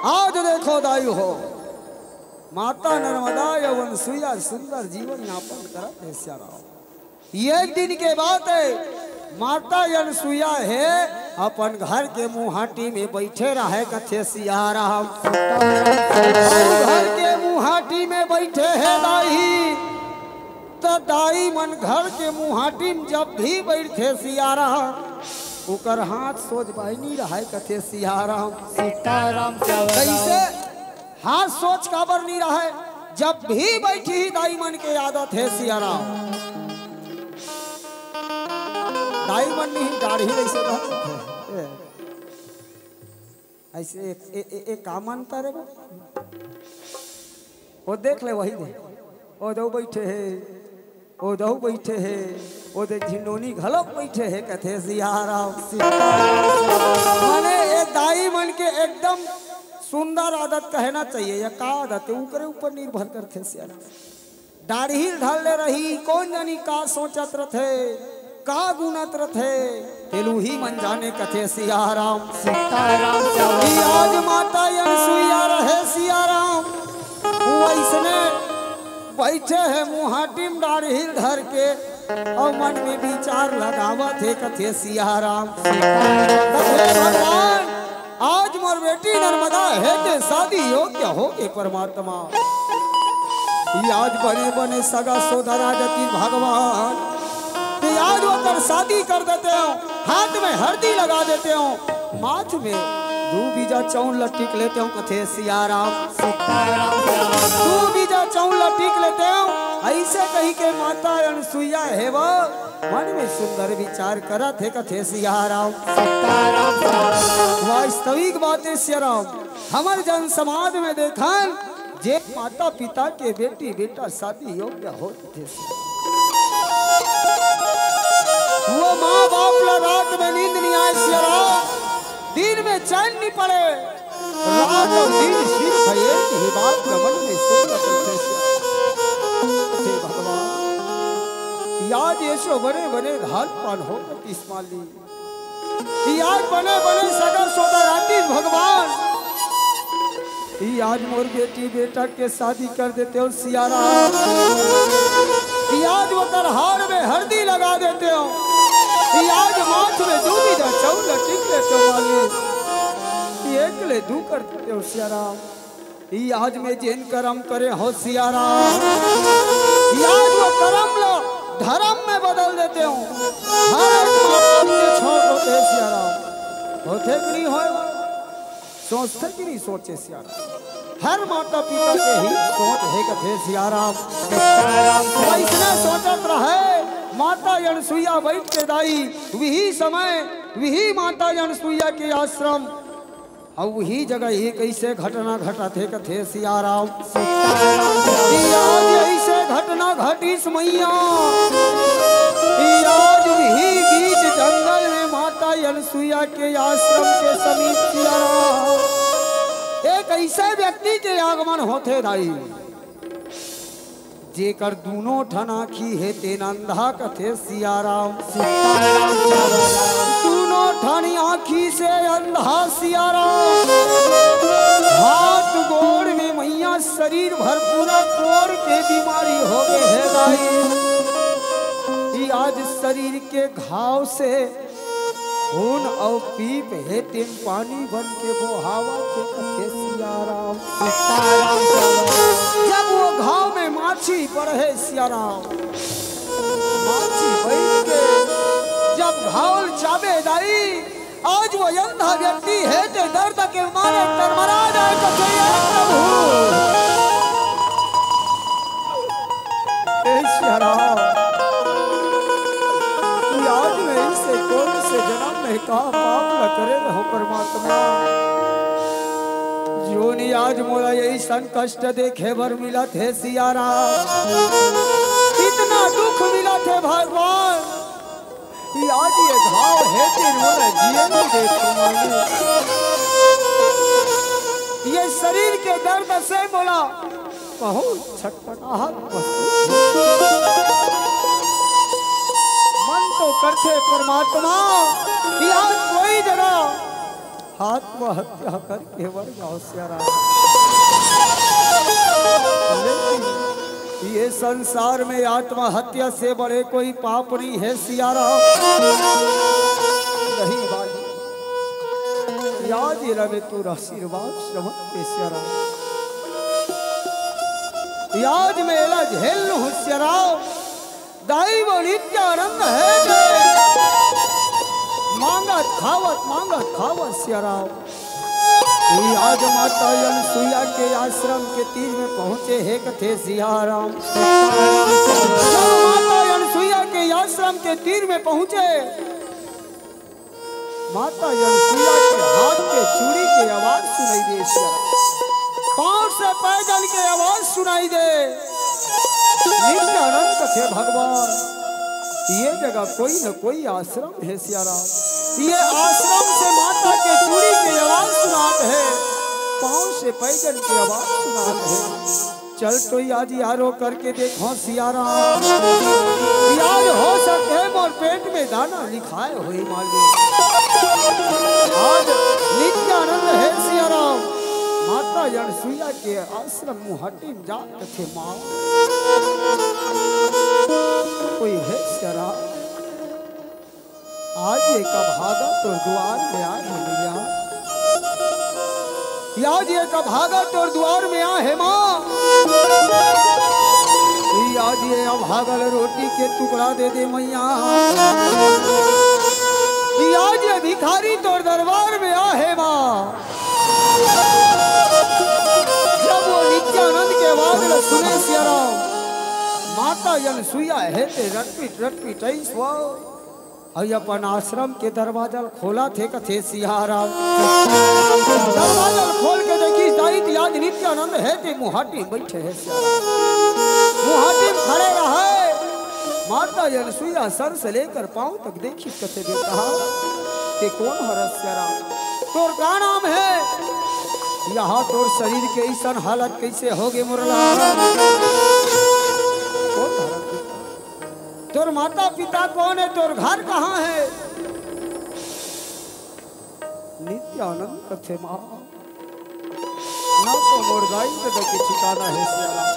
आज देखो दाई हो, माता नर्मदा अउ अनसुईया सुंदर जीवन यापन करत हे सियाराम। एक दिन के बात हे, माता अनसुईया हे अपन घर के मुहाटी में बइठे रहे कथे सियाराम। घर के मुहाटी में बइठे हे दाई, त दाई मन घर के मुहाटी में जब भी बइठथे सियाराम, ओकर हाथ सोझ बाई नी रहय कथे सियाराम। सीताराम सियाराम। कइसे? हाथ सोझ काबर नी रहय? जब भी बइठही दाई मन के आदत हे सियाराम। दाई मन नहीं, दाढ़ी अइसे रहत हे। ए, अइसे एक, ए, ए, ए, का मंतर हे वो? वो देख ले, वही दे। वो दो बइठे हे, वो दो बइठे हे, वो दे झिंडोनी घलोक बइठे हे, कथे सियाराम। माने ये दाई मन के एकदम सुंदर आदत कहना चाहिए, या का आदत हे, ओकरे ऊपर निर्भर करथे सियाराम। दाढ़ी ल धर ले रही, कोन जनी का सोचत रथे, का गुनत रथे, तेल उही मन जाने कथे सियाराम। सीताराम सियाराम। कि आज माता अनसुईया रहे सियाराम, वो अइसने बइठे हे मुहाटी में दाढ़ी ल धर के, अउ मन में विचार लगावत हे कथे सियाराम। सीताराम। कथे भगवान, आज मोर बेटी नर्मदा हे ते शादी योग्य होगे परमात्मा। ई आज बने बने सगा सोदर आ जातिस भगवान, ते आज ओकर शादी कर देतेंव, हाथ में हरदी लगा देतेंव, माथ में दू बीजा चउंर ल टीक लेतेंव, कथे सियाराम। सीताराम। दू बीजा चउंर ल टीक लेतेंव, अइसे कहिके माता अनसुईया हे वो मन में सुंदर विचार करत हे, कथे सियाराम। सीताराम। वास्तविक बात हे सियाराम, हमर जन समाज में देखन, जे माता पिता के बेटी बेटा शादी योग्य होथे, वो माँ बाप ला रात में नींद नइ आय सियाराम, दिन में चैन नइ पड़े, रात अउ दिन सिर्फ एक ही बात ल मन में सोचत रहिथे। हे भगवान, आज अइसो बने बने धान पान होगे कथे सियाराम। कि आज बने बने सगा सौदा राती भगवान, कि आज मोर बेटी बेटा के शादी कर देते हो सियाराम। कि आज ओकर हाड़ में हरदी लगा देते हो। कि आज माथ में दूबी दा चौला टिक लेते हो मालिक। कि एक ले दू कर देते हो सियाराम। कि आज में जेन करम करे हो सियाराम। कि आज वो करम लो धर्म में बदल देते हो। हर एक माँ बाप के छोड़ होते सियाराम। होते कि नहीं होए? सोचते कि नहीं सोचे सियाराम? हर माता पिता के ही सोच हे कथे सियाराम। वैसने सोचत रहे माता अनसुईया बैठ के दाई, वही समय, वही माता अनसुईया के आश्रम, अउ वही जगह ये कइसे घटना घटत हे कथे सियाराम। कि आज अइसे घटना घटिस मैया, कि आज वही बीच जंगल में माता अनसुईया के आश्रम के समीप सियाराम एक अइसे व्यक्ति के आगमन होथे दाई, जेकर दूनों ठन आँखी हे तेन अंधा कथे सियाराम। दूनों ठन आँखी से अंधा सियाराम। हाथ गोड़ में मैया शरीर भर पूरा कोर के बीमारी हो गए हे दाई। कि आज शरीर के घाव से खून अउ पीप हे तेन पानी बन के बोहावत हे कथे सियाराम। जब वो घाव में माछी पड़े सियाराम, माछी बैठ के जब घाव चाबे दाई, आज वो अंधा व्यक्ति हे ते दर्द के मारे तरमरा जाए कथे हे प्रभु। हे सियाराम, कि आज में अइसे कौन से जन्म में का पाप न करे रहो परमात्मा, जोन आज मोला अइसन कष्ट देखे बर मिलत हे सियाराम। इतना दुख मिलत हे भगवान, कि आज ये घाव हे तेन मोला जिए नहीं देत हे मालिक। ये शरीर के दर्द से मोला बहुत छटपटाहट महसूस होथे। मन तो करथे परमात्मा कि आज कोई जगह आत्महत्या करके मर जाओ सियाराम। लेकिन ये संसार में आत्महत्या से बड़े कोई पाप नहीं हे सियाराम। नहीं भाई, आज ये रवे तोर आशीर्वाद समझ के सियाराम। आज में एला झेल लूं सियाराम। दाई वो नित्यानंद हे ते मांगत खावत, मांगत खावत सियाराम। ये आज माता अनसुईया के आश्रम के तीर में पहुंचे हे कथे सियाराम। जब माता अनसुईया के आश्रम के तीर में पहुंचे, माता अनसुईया के हाथ के चूड़ी के आवाज सुनाई दे सियाराम। पांव से पैजन के आवाज सुनाई दे। नित्यानंद कथे भगवान, ये जगह कोई न कोई आश्रम हे सियाराम। ये आश्रम से माता के चूड़ी के आवाज सुनात हे, पांव से पैजन के आवाज सुनात हे। चल तो आज यारो करके देखो सियाराम, आज हो सके मोर पेट में दाना लिखाए होई मालिक। आज नित्यानंद हे सियाराम, माता अनसुईया के आश्रम मुहाटी में जात थे माँ। कोई हे सियाराम, आज एक अभागा तोर दुआर में आए हे मैया। आज एक अभागा तोर दुआर में आए हे माँ। ई आज ये अभागल रोटी के टुकड़ा दे दे मैया। ई आज ये भिखारी तोर दरबार में आए हे माँ। जब वो नित्यानंद के आवाज ल सुने सियाराम, माता अनसुईया हे ते रटपिट रटपिट अइस वो अउ अपन आश्रम के दरवाजा ल खोलत हे कथे सियाराम। दरवाजा ल खोल के देखिस दाई त आज नित्यानंद हे ते मुहाटी में बैठे हे सियाराम। मुहाटी में खड़े रहे। माता अनसुईया सर से लेकर पांव तक देखिस कथे बेटा, के कोन हरस सियाराम? तोर का नाम हे? यहाँ तोर शरीर के अइसन हालत कइसे होगे मुरला? कोन हरस बेटा? तोर माता पिता कोन हे? तोर घर कहाँ हे? नित्यानंद कथे माँ, ना तो मोर दाई ददा के ठिकाना हे सियाराम,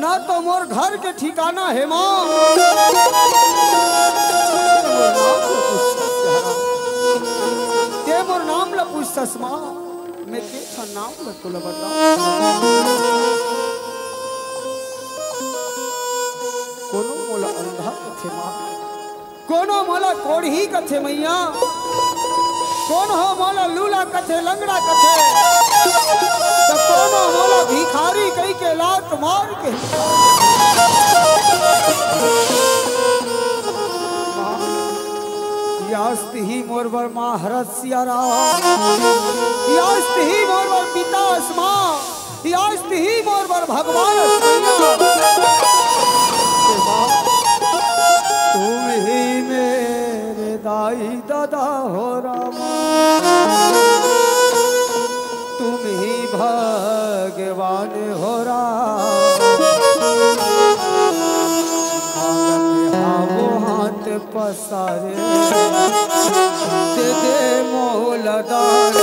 ना तो मोर घर के ठिकाना हे माँ। ते मोर नाम ल पूछथस सियाराम, ते मोर नाम ल पूछथस माँ, मैं के ठन नाम ल तोला बता। कोनो मोला अंधा कथे माँ, कोनो मोला कोढ़ी कथे मैया, कोनो मोला लूला कथे, लंगड़ा कथे, त कोनो मोला भिखारी कहि के लात मार के। यास्त ही मोर बर महाराज सियाराम, यास्त ही मोर बर पिता असमा, यास्त ही मोर बर भगवान असमैया। तुम ही मेरे दाई ददा हो राम, तुम ही भगवान हो राम। मांगत हावो हाथ पसारे, दे दे मोला दान।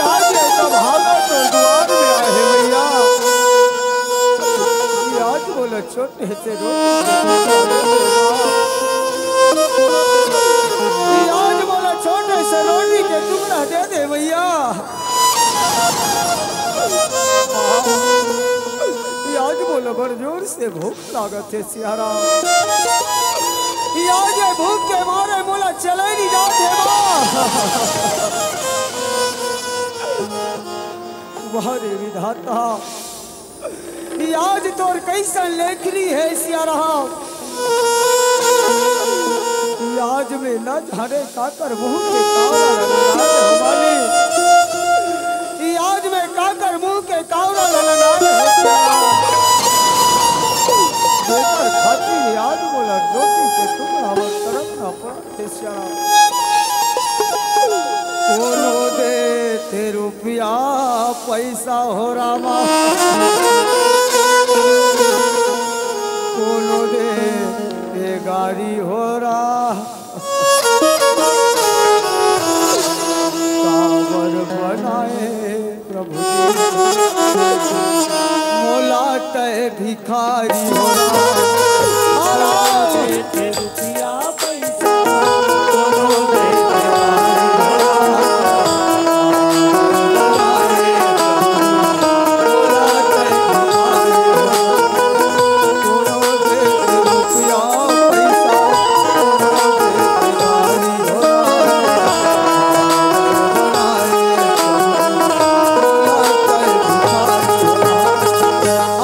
आज ये सब हालत दुआर में आए हैं भैया। आज बोला छोटे से रोटी के टुकड़ा दे दे। आज बोला छोटे से रोटी के टुकड़ा दे दे भैया। आज बोला बड़ जोर से भूख लागत हे सियाराम। आज ये भूख के मारे मोला चले नहीं जात हे बा। वाह रे विधाता, आज तोर कैसन लेखनी हे सियाराम। आज में न जाने काकर मुंह के कावरा ललनाए हो मालिक। आज में काकर मुंह के कावरा ललनाए हो सियाराम। जेकर खातिर आज मोला रोटी के टुकड़ा बर तड़पना पड़ा। हे सियाराम। कोनो देथे रुपया पैसा हो रामा, कोनो देथे गाड़ी हो राम। काबर बनाए प्रभु जी, मोला तय भिखारी हो राम।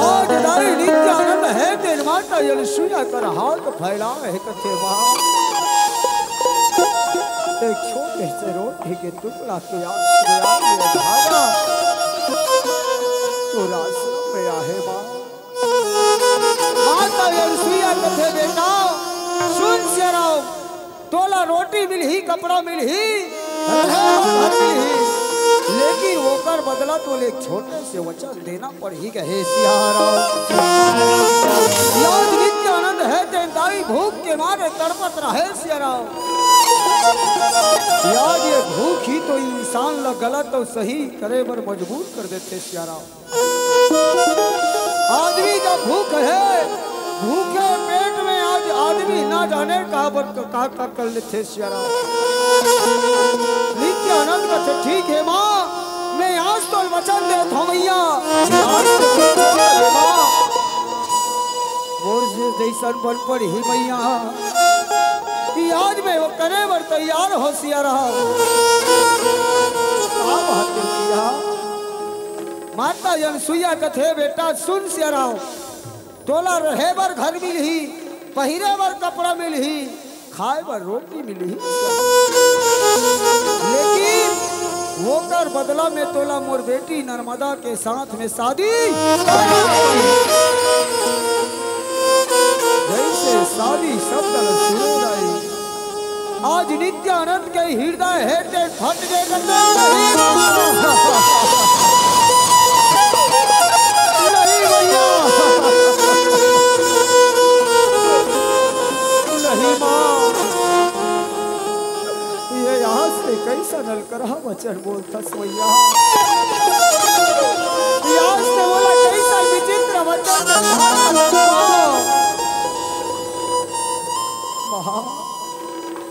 आज दाई नित्यानंद हे तेन माता यशोदा कर हाथ फैला हे कथे माँ। एक छोटे से रोटी के टुकड़ा के आस में आ गया धागा। तो रास्ता में आहे माँ। माता अनसुईया कथे, "बेटा, सुन सियाराम, तोला रोटी मिलही, कपड़ा मिलही, रहे बर घर मिलही, लेकिन ओकर बदला तोले एक छोटे से वचन देना पड़ही," कहे सियाराम। आज नित्यानंद हे तेन दाई भूख के मारे तड़पत रहे सियाराम। यार, ये भूख ही तो इंसान ला गलत अउ सही करे बर मजबूर कर देथे सियाराम। आदमी का भूख है, भूखे पेट में आज आदमी ना जाने का बर का, का, का कर लेथे सियाराम। नित्यानंद कथे, "ठीक है माँ, मैं आज तो वचन देत हूँ मैया, आज तो वचन देत हूँ माँ।" मोर जे जैसन बन पड़ही मैया, कि आज मैं वो करे बर तैयार हो सियाराम। का बात है मैया? माता अनसुईया कथे, "बेटा सुन सियाराम, तोला रहे बर घर मिलही, पहिरे बर कपड़ा मिलही, खाए बर रोटी मिलही, लेकिन ओकर बदला में तोला मोर बेटी नर्मदा के साथ में शादी।" जैसे शादी शब्द ल सुने रहे, आज नित्यानंद के हृदय हे ते फट के कते नहीं। नहीं भैया, नहीं माँ, ये आज ते कैसा नलकरहा वचन बोलथस भैया। ये आज ते बोला कैसा विचित्र वचन बोलथस माँ। माँ,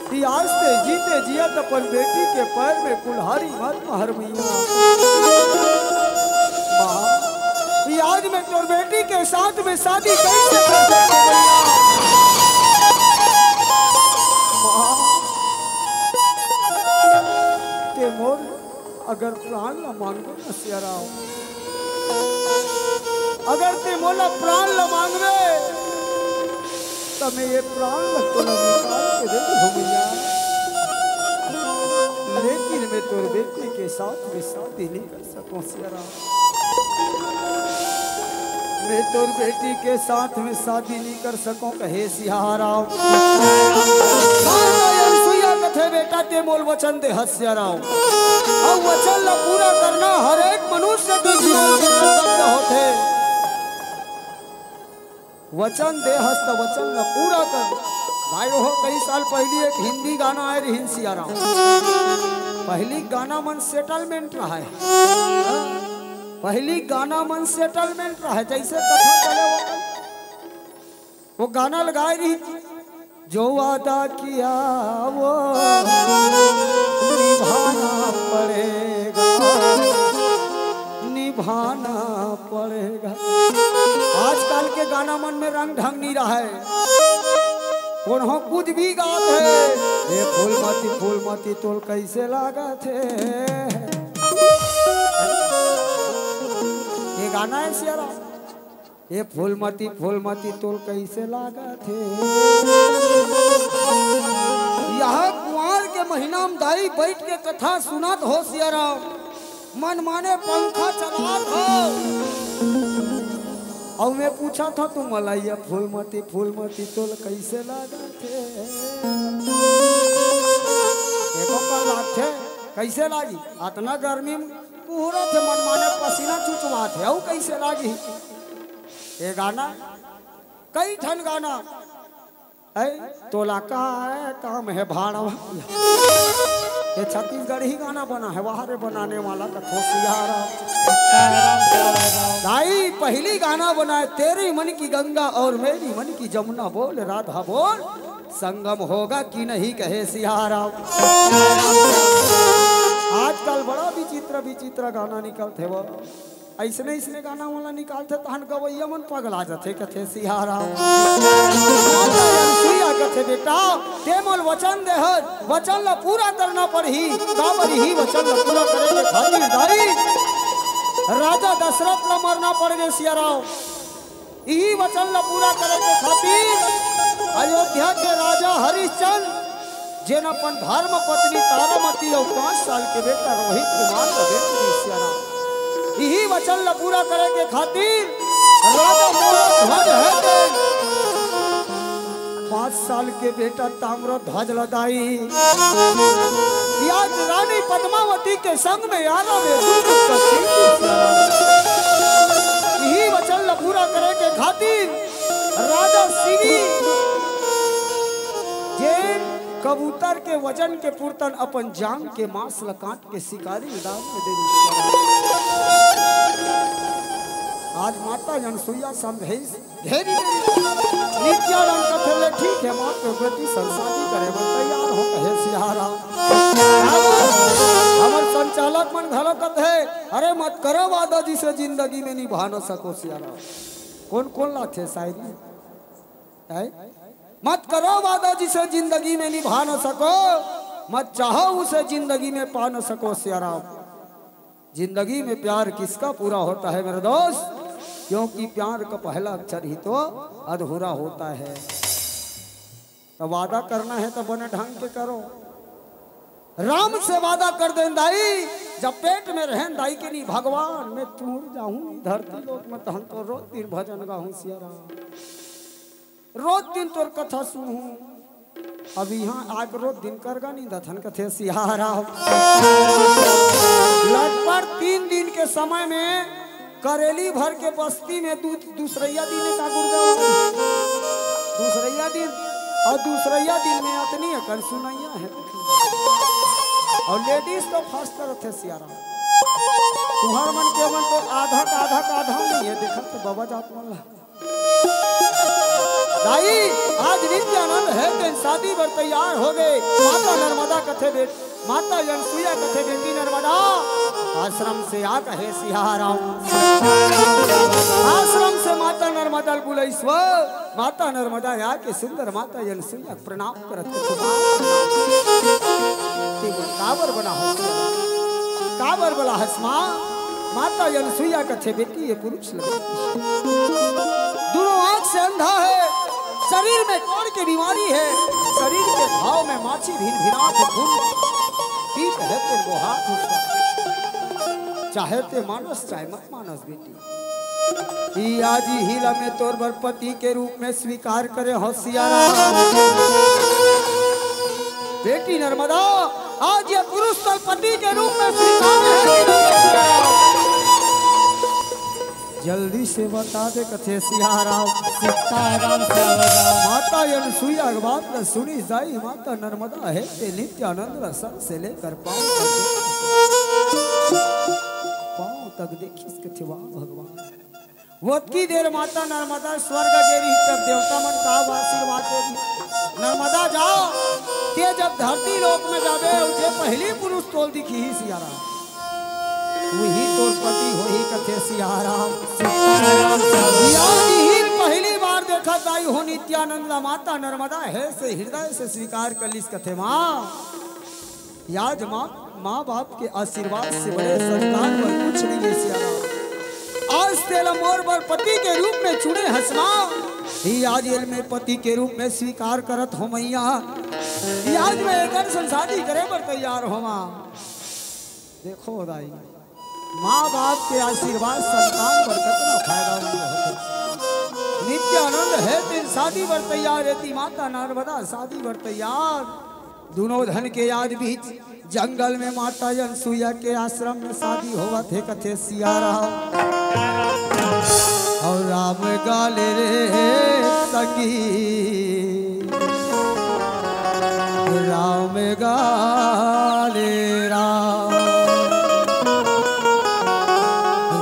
कि आज ते जीते जियत अपन बेटी के पैर में कुल्हाड़ी मत मार मैया। माँ, कि आज मैं तोर बेटी के साथ में शादी कैसे कर सकता हूँ मैया? माँ, ते मोर अगर प्राण ला मांगबे न सियाराम, अगर ते मोला प्राण ला मांगबे, त मैं ये प्राण ला तोला निकाल के दे दूँ मैया। लेकिन मैं तोर बेटी के साथ में शादी नहीं कर सकूँ सियाराम। मैं तोर बेटी के साथ में शादी नहीं कर सकूँ, कहे सियाराम। माता अनसुईया कथे, "बेटा ते मोल वचन दे हस सियाराम, अउ वचन ला पूरा करना हर एक मनुष्य के जीवन के कर्तव्य होथे। वचन दे हस त वचन ला पूरा कर।" भाई हो, कई साल पहली एक हिंदी गाना आए रहिन सियाराम। पहली गाना मन सेटलमेंट रहा है, पहली गाना मन सेटलमेंट रहा है, जैसे कथा चले वो वो गाना लगाए रही, "जो वादा किया वो निभाना पड़ेगा, निभाना पड़ेगा।" आजकल के गाना मन में रंग ढंग नहीं रहा है, कोनो कुछ भी गात हे, "ये फूलमती, फूलमती तोल कैसे लागत हे?" ये गाना है सियाराम। ए फूलमती, फूलमती तोल कैसे लागत हे? यह कुंवार के महीना म दाई बैठ के कथा सुनत हो सियाराम, मन माने पंखा चलात हो। अउ मैं पूछत हंव तुमन ला, ये फूलमती, फूलमती तोल कैसे लागत हे? एको पल लागथे, कैसे लागी? अतना गर्मी म कुहरत हे, मन माने पसीना चुचवात हे, अउ कैसे लागी? ए गाना, कई ठन गाना, ऐ, तोला का काम हे भाड़वा? ये छत्तीसगढ़ी गाना बना हे, वाह रे बनाने वाला का होशियारा। भाई, पहली गाना बनाए, तेरी मन की गंगा और मेरी मन की जमुना, बोल राधा बोल, संगम होगा कि नहीं, कहे सियाराम। आजकल बड़ा विचित्र विचित्र गाना निकलथे वो। अइसने, अइसने गाना वाला निकालथे, तहन गवैया मन पगला जाथे, कथे सियाराम। माता अनसुईया कथे, "बेटा, ते मोल वचन दे हस, वचन ला पूरा करना पड़ही।" काबर इही वचन ला पूरा करे के खातिर दाई राजा दशरथ ला मरना पड़ गे सियाराम। इही वचन ला पूरा करे के खातिर अयोध्या के राजा हरिश्चंद्र जेन अपन धर्म पत्नी तारामती अउ पाँच साल के बेटा रोहित कुमार ला दे दिस सियाराम। इही वचन ला पूरा करे के खातिर राजा मोर ध्वज हे तेन पाँच साल के बेटा ताम्रध्वज ला दाई। आज रानी पद्मावती के संग में आना रे दूत का सिंह। इही वचन ला पूरा करे के खातिर राजा शिवी जेन कबूतर के वजन के पुरतन अपन जांग के मांस ल काट के शिकारी ल दान में दे दे। आज माता अनसुईया समझाइस, "हे रे, नित्यानंद कथे ले ठीक हे, मां के बेटी संग शादी करे बर तैयार हो," कहे सियाराम। हमर संचालक मन घलो कथे, "अरे मत करो वादा जिसे जिंदगी में निभा न सको सियाराम।" कोन कोन लाथे शायरी? हैं? मत करो वादा जिसे जिंदगी में निभा न सको, मत चाहो उसे जिंदगी में पा न सको सियाराम। जिंदगी में प्यार किसका पूरा होता है मेरे दोस्त? क्योंकि प्यार का पहला अक्षर ही तो अधूरा होता है। तो वादा करना है तो बने ढंग के करो। राम से वादा कर देन दाई, जब पेट में रहेन दाई के नी भगवान, मैं टूट जाहूं धरती लोक में, तहन तो रोज दिन भजन गाहूं सियाराम। रोज दिन तोर कथा सुनहूं। अब इहां आके रोज दिन करगा निंदथन कथे सियाराम। लगभग तीन दिन के समय में करेली भर के बस्ती में दू-, दूसरैया दिन का गुरुदेव, दूसरैया दिन, अउ दूसरैया दिन में अतनी अकन सुनैया हे। अउ लेडीज तो फर्स्ट रथे सियाराम। तुंहर मन के मन तो आधा का आधा का आधा नइ हे, देखत तो बाबा जात मन ला। दाई, आज नित्यानंद हे तेन शादी बर तैयार होगे। माता नर्मदा कथे बेट, माता अनसुईया कथे बेटी नर्मदा, आश्रम से आ कहे सियाराम। आश्रम से माता नर्मदा ल बुलाइस वो, माता नर्मदा आ के सुंदर माता अनसुईया प्रणाम करत कथे, "माँ, ते मन काबर बना हस? काबर बला हस माँ?" माता अनसुईया कथे, "बेटी, ये पुरुष लगे, दोनों आंख से अंधा है, शरीर में कोढ़ की बीमारी है, शरीर के घाव में माछी भिन भिनात है, खून पीत है तेरे को हाथ उसका, चाहे ते मानस चाहे मत मानस बेटी।" ई आज ही ला मैं तोर बर पति के रूप में स्वीकार करे हंव सियाराम। बेटी नर्मदा, आज ये पुरुष तोर पति के रूप में स्वीकार है। जल्दी से बता दे कथे सियाराम। सीताराम सियाराम। माता अनसुईया के बात ला सुनिस दाई, माता नर्मदा हे ते नित्यानंद ला सर से लेकर पांव तक देखिस। पांव तक देखिस कथे, "वाह भगवान।" ओतकी देर माता नर्मदा स्वर्ग गे रिहिस, तब देवता मन का आशीर्वाद दे दिस, "नर्मदा जाओ, ते जब धरती लोक में जाबे, अउ जे पहिली पुरुष तोला दिखही सियाराम, उही तोर पति होही," कथे सियाराम। या इही पहिली बार देखत दाई हो नित्यानंद ला माता नर्मदा हे से हृदय से स्वीकार कर लिस कथे, माँ, आज माँ, माँ बाप के आशीर्वाद से बड़े संतान बर कुछ नहीं हे सियाराम। आज तेला मोर बर पति के रूप में चुने हस माँ, ही आज एला मैं पति के रूप में स्वीकार करत हों मैया। ही आज मैं एकर संग शादी करे बर तैयार हों माँ। देखो दाई, माँ बाप के आशीर्वाद संतान बर कतना फायदा होथे। नित्यानंद हे तेन शादी बर तैयार, एती माता नर्मदा शादी बर तैयार। दुनों झन के आज बीच जंगल में माता अनसुईया के आश्रम में शादी होवत हे, कथे सियाराम। अउ राम गाले रे संगी, राम गाले राम,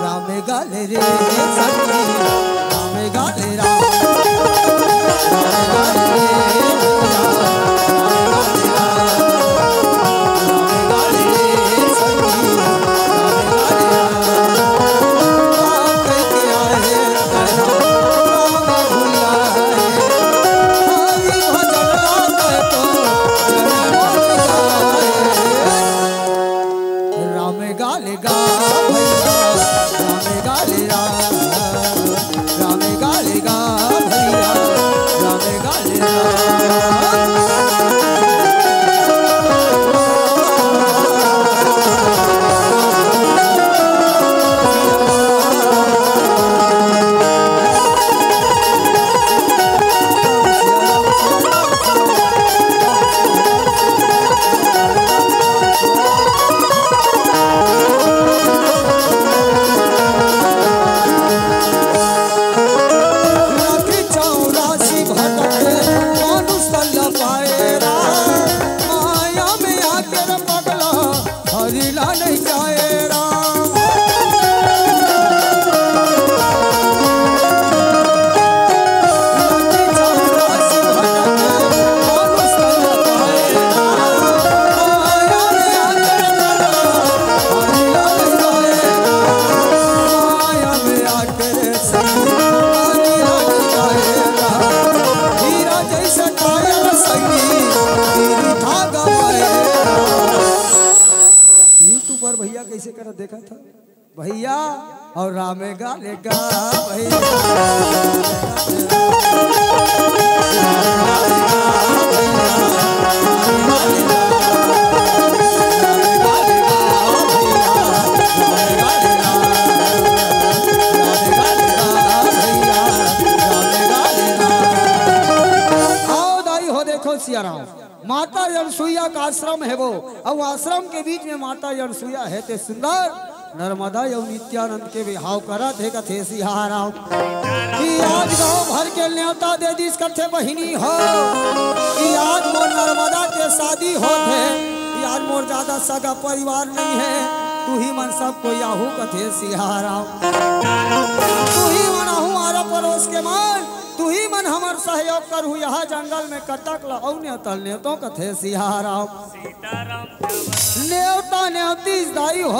राम गाले रे संगी, राम गाले राम। इसे कर देखा था भैया, और रामे गा ले गा भैया। आओ दाई हो, देखो सिया राम, माता अनसुईया का आश्रम हे वो, अउ आश्रम के बीच में माता अनसुईया हे ते सुंदर नर्मदा अउ नित्यानंद के बिहाव करत हे कथे सिया राम। कि आज गांव भर के न्योता दे दिस कथे बहिनी हो, कि आज मोर नर्मदा के शादी होत हे, कि आज मोर ज्यादा सगा परिवार नहीं हे, तुही मन सब कोई आहू कथे सिया राम। तुही मन आहू आरा परोस के मन, तुही मन हमर सहयोग करहू, यहाँ जंगल में कटक ला अउ न्योता नेवतों कथे सिया राम। न्योता नेवतिस दाई हो,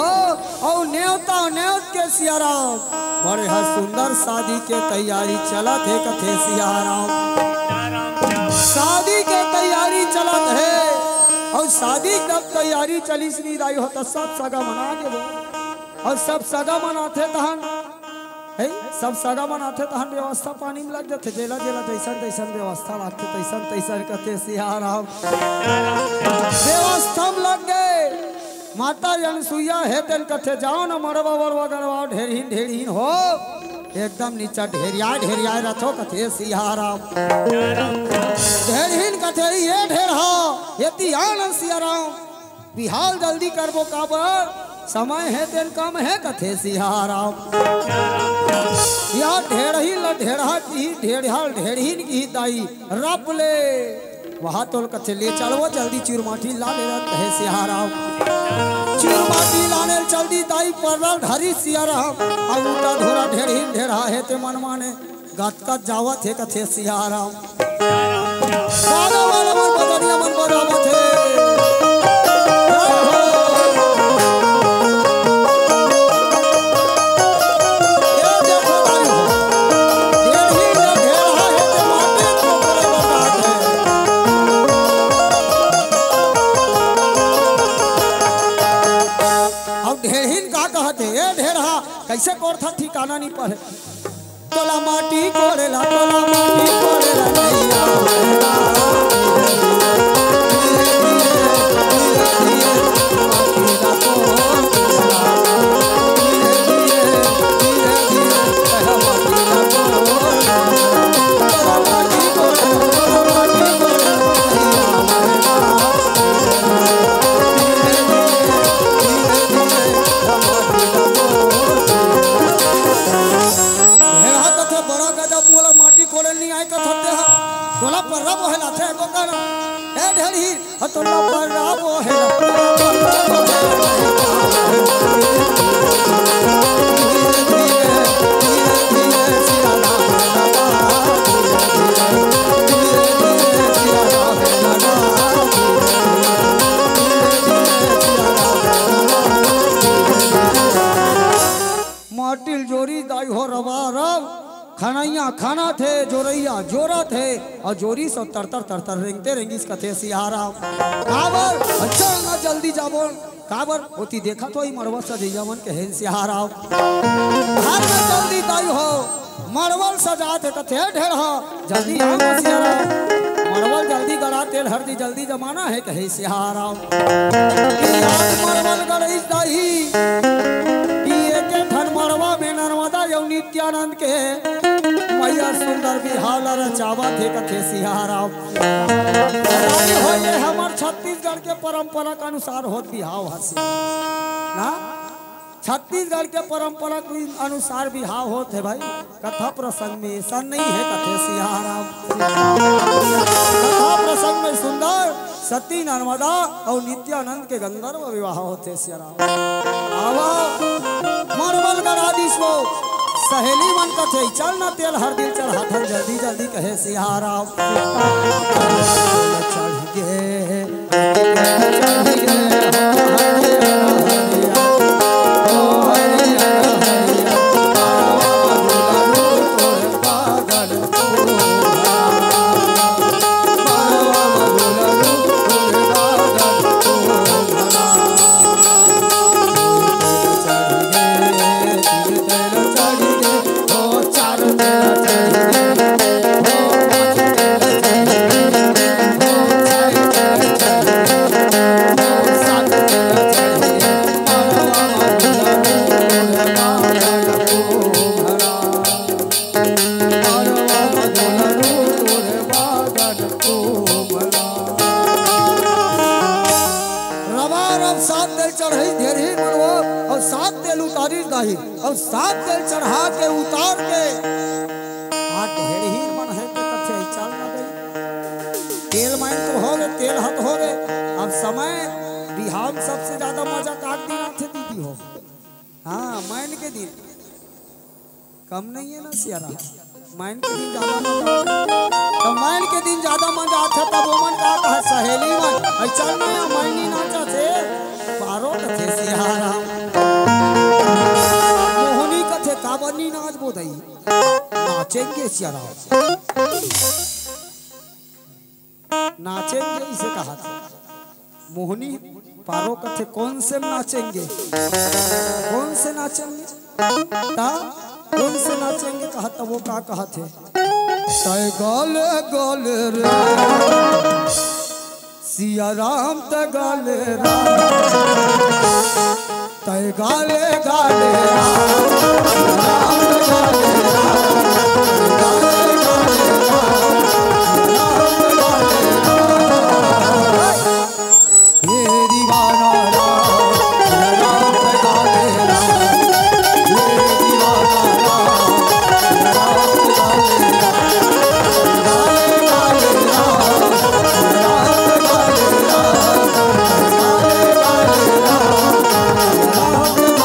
अउ न्योता नेवत के सिया राम, बड़े ह सुंदर शादी के तैयारी चलत हे कथे सिया राम। शादी के तैयारी चलत हे, अउ शादी के जब तैयारी चलिस नी दाई हो, त सब सगा मन आ गे वो। अउ सब सगा मन आथे तहन, हे, सब सगा मन आथे तहन व्यवस्था पानी में लग जाथे, जेला जेला जैसन जैसन व्यवस्था लागथे तैसन तैसन कथे सिया राम। व्यवस्था में लग गे, माता अनसुईया हे तेन कथे, "जाओ न मड़वा वड़वा गड़वा, ढेरहीन ढेरहीन हो, एकदम नीचा ढेरिया ढेरिया रथो," कथे सिया राम। ढेरहीन कथे, "ये ढेरहा, ये तियान सिया राम।" बिहाव जल्दी करबो काबर, समय हे तेन कम हे कथे सिया राम। या ढेरहीन ल ढेरहा किही, ढेरहा ल ढेरहीन किही दाई, रप ले। वहा तोल कथे ले चलबो जल्दी चुरमाटी ला ले रत हे सिया राम। चुरमाटी लाने ल चल दिस दाई पर्रा ल धरिस सिया राम। अब उल्टा धोरा ढेरहीन ढेरहा हे ते मन माने। गतकत जावत हे कथे सिया राम। बाजा वाला मन बजनिया मन बजावत हे। जय हो। ये देखो भाई हो। ढेरहीन ल ढेरहा हे ते माटी के ऊपर बतात हे। अब ढेरहीन का कहत हे, ए ढेरहा, कैसे कोरथा ठिकाना नहीं पड़े। तोला माटी कोड़े ला, तोला माटी कोड़े ला, नैया। ढेरहा कथे, "बड़ा गजब, मोला माटी कोड़े नइ आय," कथे तेहा। तोला पर्रा बोहे लाथे, तो कहना, "ए ढेरही, ह तोला पर्रा बोहे ला, पर्रा बोहे ला।" माटी ल जोरिस दाई हो रबा रब, खनइया खनत हे, जोरइया जोरत हे, अउ जोरिस अउ तरतर तरतर रेंगते रेंगिस कथे सिया राम। काबर? अच्छा ना जल्दी जाबो, काबर? ओती देखत होही मड़वा सजइया मन कहे सिया राम। घर में जल्दी दाई हो, मड़वा ल सजात हे कथे ढेरहा। जल्दी आओ ना सिया राम, मड़वा ल जल्दी गड़ा, तेल हरदी जल्दी जमाना हे, कहे सिया राम। कि आज मड़वा ल गड़इस दाई, कि एके ठन मड़वा में नर्मदा अउ नित्यानंद के मइया सुंदर बिहाव ल रचावत हे, कथे सिया राम। बधाई हो, ये हमर छत्तीसगढ़ के परंपरा के अनुसार होत बिहाव हसे ना। छत्तीसगढ़ के परंपरा के अनुसार बिहाव होत हे भाई, कथा प्रसंग में अइसन नइ हे, कथे सिया राम। कथा प्रसंग में सुंदर सती नर्मदा अउ नित्यानंद के गंधर्व विवाह होथे सिया राम। आवा, मड़वा ल गड़ा दिस वो, सहेली मन कथे, "चल ना तेल हरदी ल चढ़ाथन जल्दी जल्दी," कहे सिया राम। चढ़ गे सात तेल चढ़ाई ढेरहीन मन वो, अउ सात तेल उतारी दाही, अउ सात तेल चढ़ा के उतार के आ ढेरहीन मन हे त कथे चल ना गई। तेल माइन तो हो गे, तेल हत हो गे। अब समय बिहाव सबसे ज्यादा मजा काट दिन आथे दीदी हो। हाँ, माइन के दिन कम नहीं है ना सियारा। माइन के दिन ज्यादा मजा आथे। तो माइन के दिन ज्यादा मजा आथे, तब ओमन का कहे सहेली मन, "अई चल ना यार, माइन नहीं नाचा थे, पारो कथे सियारा।" मोहनी कथे, "काबर नहीं नाचबो दई?" "नाचेंगे सियारा।" नाचेंगे, इसे कहा था। मोहनी पारो कथे, "कौन से नाचेंगे? कौन से नाचेंगे? ता कौन से नाचेंगे?" कहा था, वो का कहा थे? तय गाले गाले रे, सिया राम तय गाले राम। तय गाले गाले राम, राम गाले राम, गाले गाले राम, राम गाले राम। हे दीवाना राम, राम गाले राम, हे दीवाना राम, राम गाले राम, गाले गाले राम, राम गाले राम।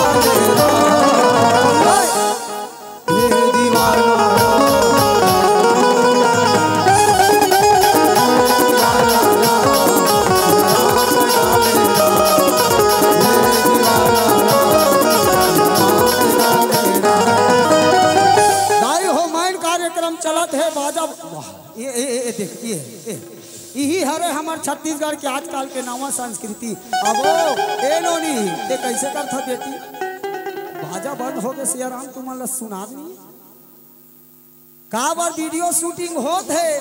दाई हो, माइन कार्यक्रम चलत हे, बाजा, वाह, ये, ये, ये, ये देख, ये, ये, यही हरे हमर छत्तीसगढ़ के आजकल के नवा संस्कृति। अब ओ, ए नोनी, ते कैसे करथा बेटी? बाजा बंद हो गे, सिया राम, तुमन ला सुनात नहीं? काबर वीडियो शूटिंग होत हे,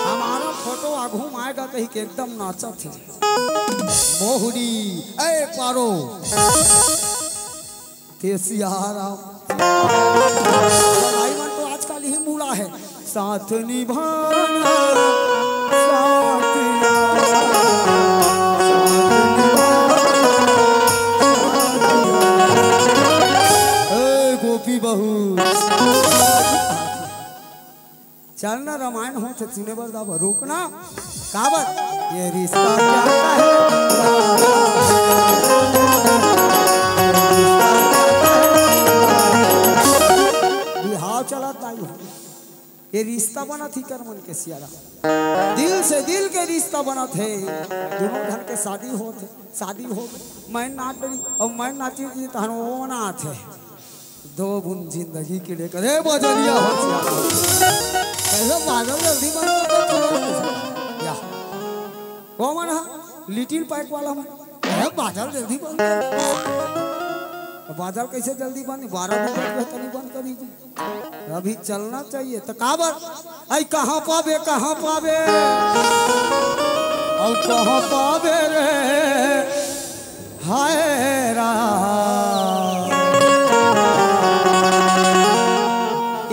हमारा फोटो आघू म आएगा कही के एकदम नाचत हे। मोहनी, ए पारो, ते सिया राम। भाई मन तो आजकल ही मूड़ा है, साथ निभाना, साथ निभाना, साथ निभाना। ए गोपी बहू, चल ना, रामायण होत हे, सुने बर जाबो, रुक ना। काबर? ये रिश्ता क्या है? बिहाव चलत दाई हो। ये रिश्ता बनत हे इकर मन के सियारा। दिल से दिल के रिश्ता बनत हे। दोनों झन के शादी होत हे, शादी हो गे। मैं नाच डरी अउ मैं नाची जी तहन वो नाच हे। दो बूंद जिंदगी के लेकर, ए बजरिया हो सियारा। कैसे बादल जल्दी बन करता है? या। वो मन हा, लिटिल पैक वाला मन। ए बादल जल्दी बन। बादल कैसे जल्दी बन? बारह बजे तक नहीं बंद करी जी। अभी चलना चाहिए। तो काबर? आई कहाँ पाबे, कहाँ पाबे? अउ कहाँ पाबे रे? हाय राम।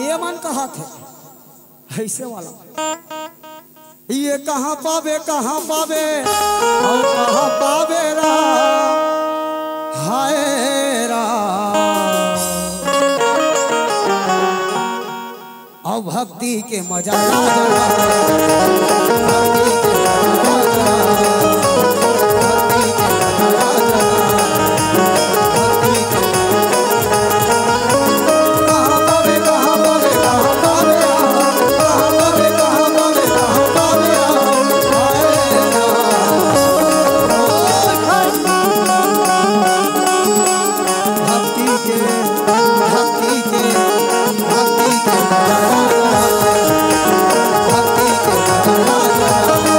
ये मन कहा थे, ऐसे वाला। ये कहाँ पाबे, कहाँ पाबे, अउ कहाँ पाबे राम, हाय राम। अउ भक्ति के मजा आ जाना, भक्ति के मजा आ जाना, भक्ति के मजा आ जाना।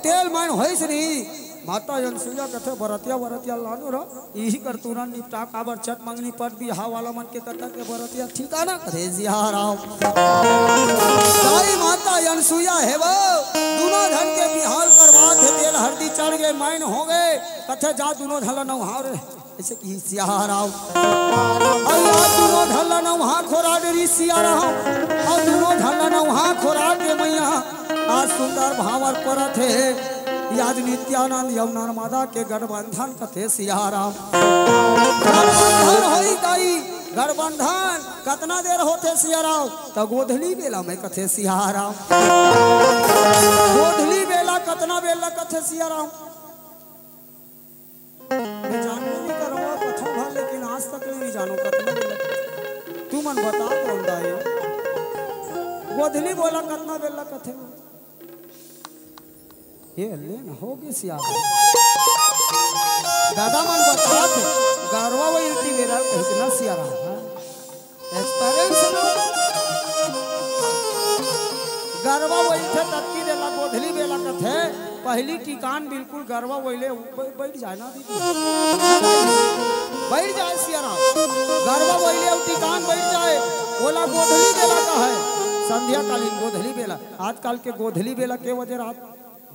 तेल मैन होइस रही। माता अनसुईया कथे, "बरतिया, बरतिया लानो रह, इही कर तुरंत निपटा, काबर चट मंगनी पट बिहाव वाला मन के कथा के बरतिया ठिकाना करे सियाराम।" दाई माता अनसुईया हे वो, दुनो झन के बिहाव करवात हे, तेल हरदी चढ़ गे, मैन हो गे, कथे, "जा दुनो झन ला नउहाव रे।" अइसे कि सियाराम। अउ आज दुनो झन ला नउहा खोरा डरी सियाराम। अउ दुनो झन ला नउहा खोरा के मइया। आज सुंदर भांवर परत हे। आज नित्यानंद अउ नर्मदा के गठबंधन कथे सियाराम। गठबंधन होई दाई, गठबंधन कतना देर होथे सियाराम? त गोधली बेला में कथे सियाराम। गोधली बेला कतना बेला कथे सियाराम? मैं जानबो नहीं करो कथों भर, लेकिन आज तक नहीं जानो कतना बेला। तू मन बता कौन दाई? गोधली बेला कतना बेला कथे? ये ले न हो गे सियाराम। दादा मन बता थे, गरवा वो इल्टी बेला कहे कि ना सियाराम, हाँ? Experience ना। गरवा वइलथे ततकी देला गोधली बेला कथे, पहली टिकान बिल्कुल गरवा वइले बै-, बैठ जाए ना दीदी। बैठ जाए सियाराम। गरवा वइले अउ टिकान बैठ जाए, ओला गोधली बेला कहे। संध्याकालीन गोधली बेला। आजकल के गोधली बेला के वजह रात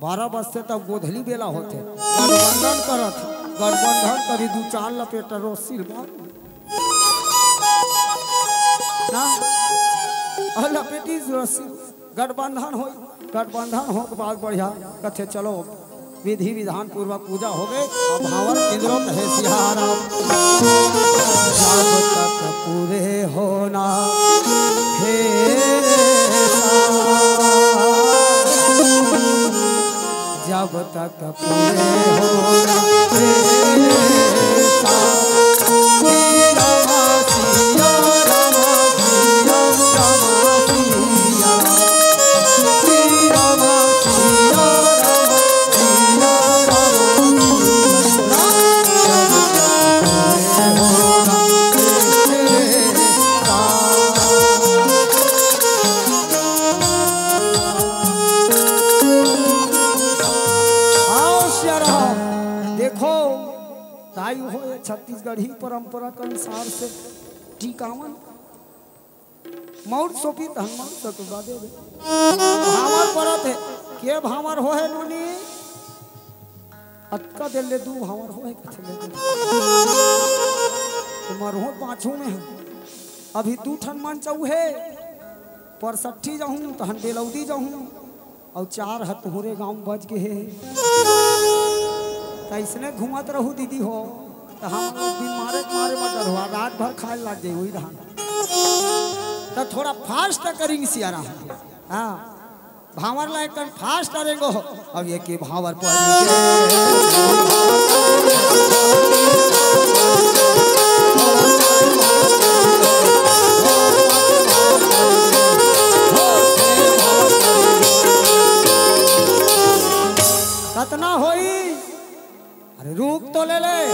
बारह बजथे तब गोधली बेला होथे। गठबंधन करत, गठबंधन करी दू चार लपेटा रोज सिलवा ना, अउ लपेटी रस्सी, गठबंधन होई, गठबंधन हो के बाद बढ़िया कथे, चलो विधि विधान पूर्वक पूजा हो गए। अब भांवर इंद्रो कहे सियाराम, जब तक पूरे होना हे, जब तक पूरे होना हे। आओ सियाराम, देखो, ताई हो, ये छत्तीसगढ़ी परंपरा के अनुसार से टीकावन मउर सोपी त हनुमान सतुबा देवे। भांवर परत हे, के भांवर हो हे नोनी? अतका देर ले दू भांवर हो हे, कथे ले दू। तुम्हर हो पाछू में हे। अभी दू ठन मन चउ हे, परसट्ठी जाहूं, तहन बेलौदी जाहूं। अउ चार ह तुहरे गांव बज गे हे। त अइसने घूमत रहू दीदी हो, त हम लोग दिन मारे के मारे म डरवा रात भर खाए लाग जाई वही धान। त थोड़ा fast करेंगे सियाराम। हाँ, भांवर ला एकदम fast करेंगे हो। अब ये के भांवर पर कतना होई? अरे रुक तो ले ले।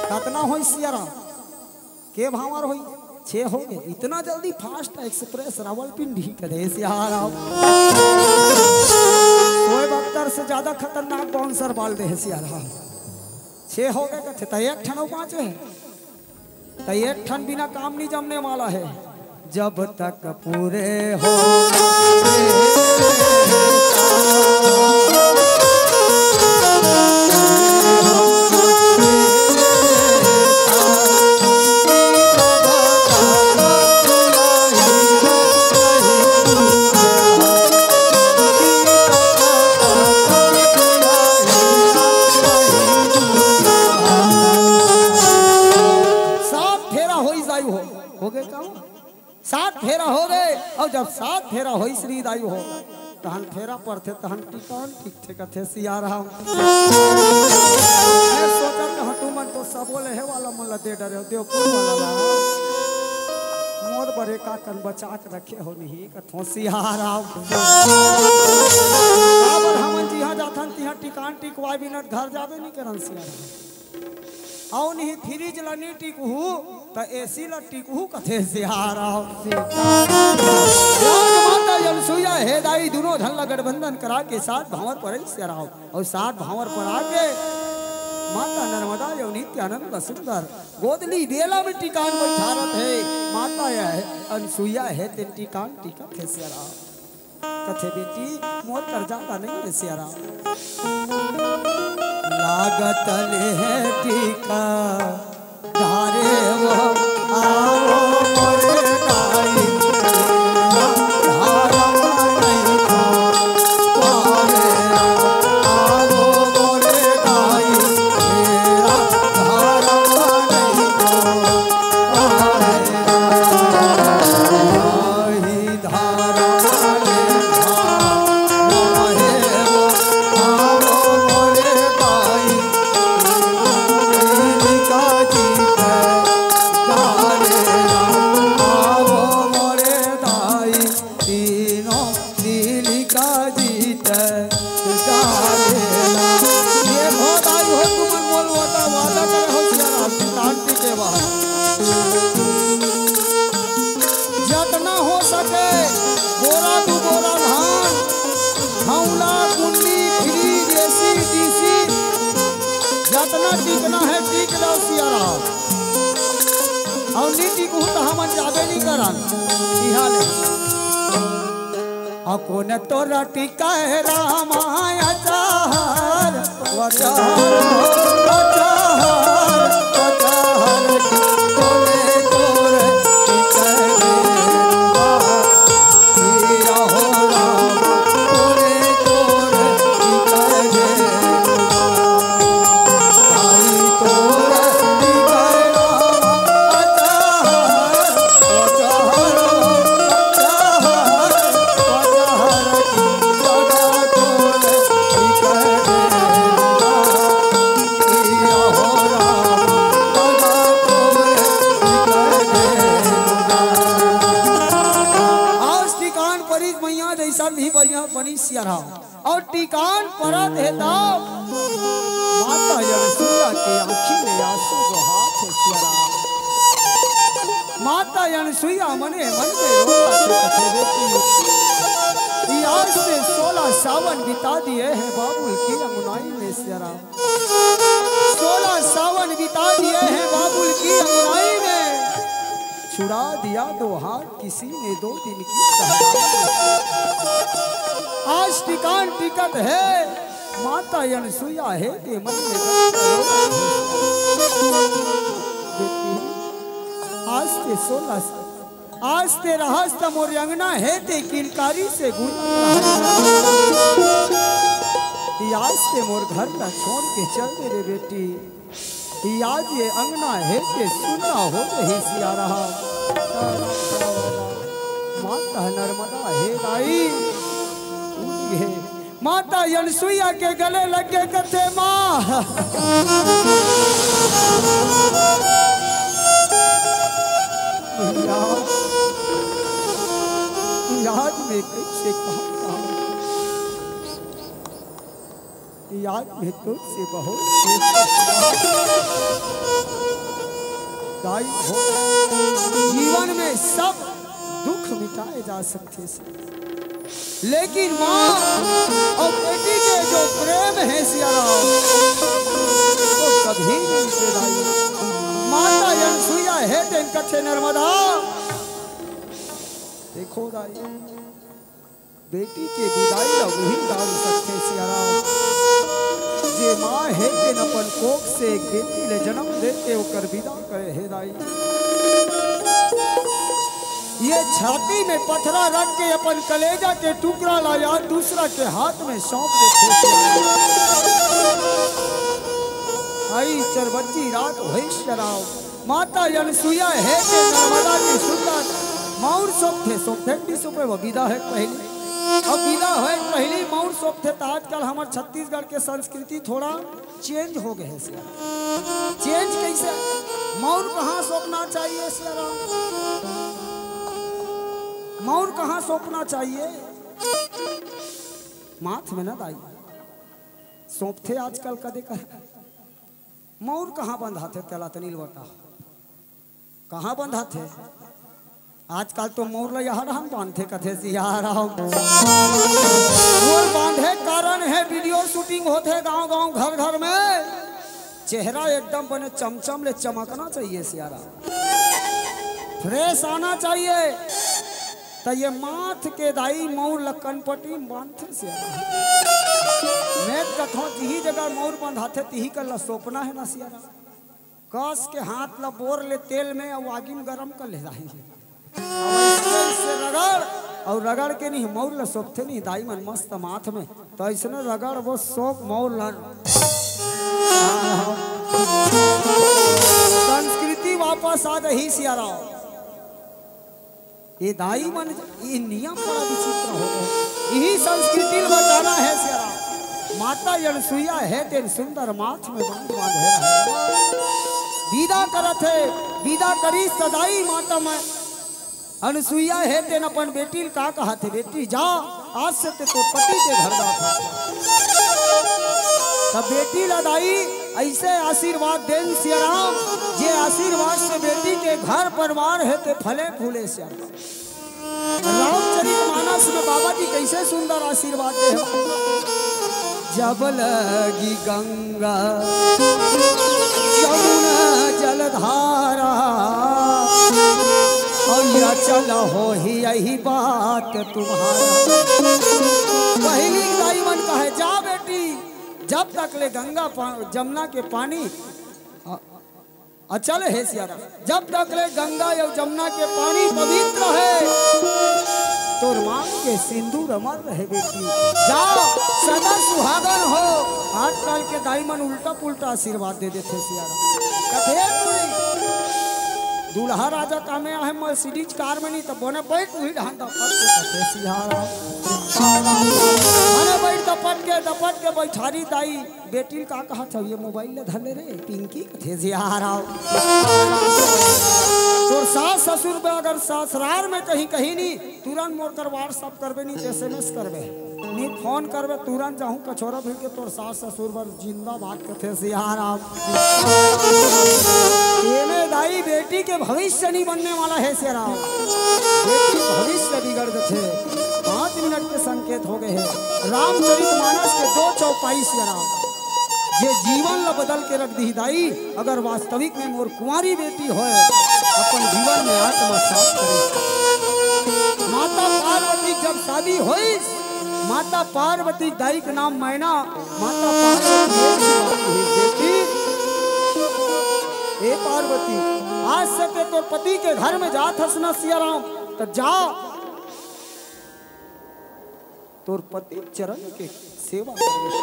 कतना होई सियाराम? के भांवर होई? छे हो गे। इतना जल्दी fast express रावलपिंडी कथे सियाराम। शोएब अख्तर से ज्यादा खतरनाक bouncer बाल दे हे सियाराम। छे हो गे कथे, त एक ठन अउ बांचे हे। त एक ठन बिना काम नहीं जमने वाला हे। जब तक पूरे हो सात फेरा होई जाई हो। हो गे का? सात फेरा हो गे, अउ जब सात फेरा होई श्री दाई हो, तहन फेरा परथे, तहन टिकान टिकथे कथे सियाराम। मैं सोचत हंव तुमन तो सबो लेहे वाला मन ला दे डरे हो, देवपुर वाला ला। मोर बर एकाकन बचा के रखे हो नहीं कथों सियाराम। काबर हमन जिहां जाथन तिहां टिकान टिकवाए बिना घर जाबे नहीं करन सियाराम। अउ नहीं फ्रिज ला नहीं टिकहू, त एसी ला टिकहू कथे सियाराम। सीताराम। अनसुईया हे दाई, दूनों झन ला गठबंधन करा के सात भांवर पर आई सिया राम। अउ सात भांवर पर आके माता नर्मदा अउ नित्यानंद सुंदर गोदली बेला में टिकान बइठारत हे। माता अनसुईया हे तेन टिकान टिकत हे सिया राम। कथे बेटी मोर करजा ला नइ रे सिया राम। लागत ले हे टीका धारे वो, आवो मोरे दाई, धारवा नहीं तो पावे, आवो मोरे दाई, धारवा नहीं तो पावे। ये हो दाई हो, तुमन मोल वादा, वादा करे हो सिया राम, शांति के बाद। जतना हो सके, बोरा दू बोरा धान, हौला, कुंडी, फ्रिज, एसी, डीसी, जतना टिकना हे, टिक दव सिया राम। अउ नी टिकहू त हमन जाबे नी करन। इहा ले। अकोन तोरा टिकाए रामा अचार, अचार, अचार, अचार, तोरे तोरे टिकाए रे रामा, हीरा हो रामा, तोरे तोरे टिकाए रे रामा, आई तोरे टिकाए रामा, अचार, अचार, आज टिकान परिस मैया जइसन भी बढ़िया बनी सिया राम। अउ टिकान परत हे त माता अनसुईया के आँखी में आंसू बोहात हे सिया राम। माता अनसुईया मने मन में रोवत हे, कथे बेटी, कि आज से सोलह सावन बिता दिए हैं बाबुल की अंगुनाई में सिया राम। सोलह सावन बिता दिए हैं बाबुल की अंगुनाई में, छुड़ा दिया दो हाथ किसी ने दो दिन की सहनाई में। आज टिकान टिकत हे, माता अनसुईया हे ते मन में। आज ते सोलह, आज ते रहस त मोर अंगना हे ते किलकारी से गूंजत रहस। आज ते मोर घर ला छोड़ के चल दे रे बेटी। आज ये अंगना हे ते सुन्ना हो जाही सिया राम। माता नर्मदा हे दाई, उठी हे। माता अनसुईया के गले लग के कथे, माँ, भैया, याद में कैसे कहूँ, याद में तुझसे बहुत दाई हो। जीवन में सब दुख मिटाए जा सकते हैं, लेकिन माँ अउ बेटी के जो प्रेम हे सिया राम, वो कभी नहीं मिटे दाई। माता अनसुईया हे तेन कथे नर्मदा। देखो दाई, बेटी के बिदाई ला उही डाल सकथे सिया राम। जे माँ हे तेन अपन कोख से एक बेटी ले जनम देके ओकर बिदा करे हे दाई। ये छाती में पथरा रख के अपन कलेजा के टुकड़ा ला यार दूसरा के हाथ में सौंप देथे सिया राम। आई चरबच्ची रात होइस सिया राम। माता अनसुईया हे ते नर्मदा के सुंदर मउर सौंपथे, सौंपथे कि नी सौंपे, वो बिदा होय के पहिली। अब बिदा होय के पहिली मउर सौंपथे, त आजकल हमर छत्तीसगढ़ के संस्कृति थोड़ा change हो गए हे सिया। Change कैसे? मउर कहाँ सौंपना चाहिए सिया राम? मउर कहाँ सौंपना चाहिए? माथ में ना दाई। सौंपथे आजकल कदे कदे। मउर कहाँ बंधाथे तेला तनी ल बता। कहाँ बंधाथे? आजकल तो मउर ल यह रहन बांधथे, कथे सियाराम। मउर बांधे कारण हे, वीडियो शूटिंग होथे गांव गांव, घर घर में। चेहरा एकदम बने चमचम ले चमकना चाहिए सियाराम, फ्रेश आना चाहिए। त ये माथ के दाई मउर ल कनपटी म बांधथे सियाराम। मैं कथों जिही जगह मउर बंधाथे तिही कर ल सोपना हे ना सियाराम। कस के हाथ ल बोर ले तेल में अउ आगी में गरम कर ले जाही। अउ ऐसे, ऐसे रगड़, अउ रगड़ के नहीं मउर ल सोपथे नहीं दाई मन मस्त माथ में, त ऐसने रगड़ वो सोप मउर ल। संस्कृति वापस आ जाही सियाराम। ये दाई मन, ये नियम बड़ा विचित्र हो गए। यही संस्कृति ल बचाना हे सियाराम। माता अनसुईया हे तेन सुंदर माथ में बांध बांधे रहे। विदा करत हे, विदा करिस त दाई माता में अनसुईया हे तेन अपन बेटी ल का कहत हे, "बेटी जा, आज से ते तोर पति के घर जात हे।" तब बेटी ल दाई ऐसे आशीर्वाद देन सियाराम, जे आशीर्वाद से बेटी के घर परिवार हे ते फले फूले सियाराम। रामचरित मानस में बाबा जी कैसे सुंदर आशीर्वाद दे हे। जब लगी गंगा यमुना जलधारा, अउ अचल होही यही बात तुम्हारा। पहिली दाई मन कहे, "जा बेटी, जब तक ले गंगा पा-, जमुना के पानी अ-, अचल हे सियाराम, जब तक ले गंगा अउ जमुना के पानी पवित्र हे, तोर मांग के सिंदूर अमर रहे बेटी। जा, सदा सुहागन हो।" आजकल के दाई मन उल्टा पुल्टा आशीर्वाद दे देथे सियाराम। कथे पूरी, दूल्हा राजा कामे आहे मर्सिडीज कार में नहीं त बोने बैठ उही ढांढा पट के कथे सियाराम। अरे बैठ दपट के, दपट के बैठारी दाई। बेटी ल का कहत हव, ये मोबाइल ल धर ले रे पिंकी, कथे सियाराम। तोर सास ससुर में अगर ससुरार में कहीं, कहीं नहीं, तुरंत मोर कर WhatsApp करबे, नहीं तो SMS करबे, नहीं फोन करबे, तुरंत जाहूं कछोरा भीड़ के तोर सास ससुर बर जिंदाबाद कथे सियाराम। एमे दाई बेटी के भविष्य नहीं बनने वाला हे सियाराम। बेटी भविष्य बिगड़ जथे। पांच मिनट के संकेत हो गए हे। रामचरित मानस के दो चौपाई सियाराम, जे जीवन ला बदल के रख दिही दाई। अगर वास्तविक में मोर कुंवारी बेटी होय, अपन जीवन में आत्मसात करे। माता पार्वती जब शादी होइस, माता पार्वती दाई के नाम मैना, माता पार्वती ने बेटी, ए पार्वती, आज से ते तोर पति के घर में जात हस ना सियाराम, त जा तोर पति चरण के सेवा करबे।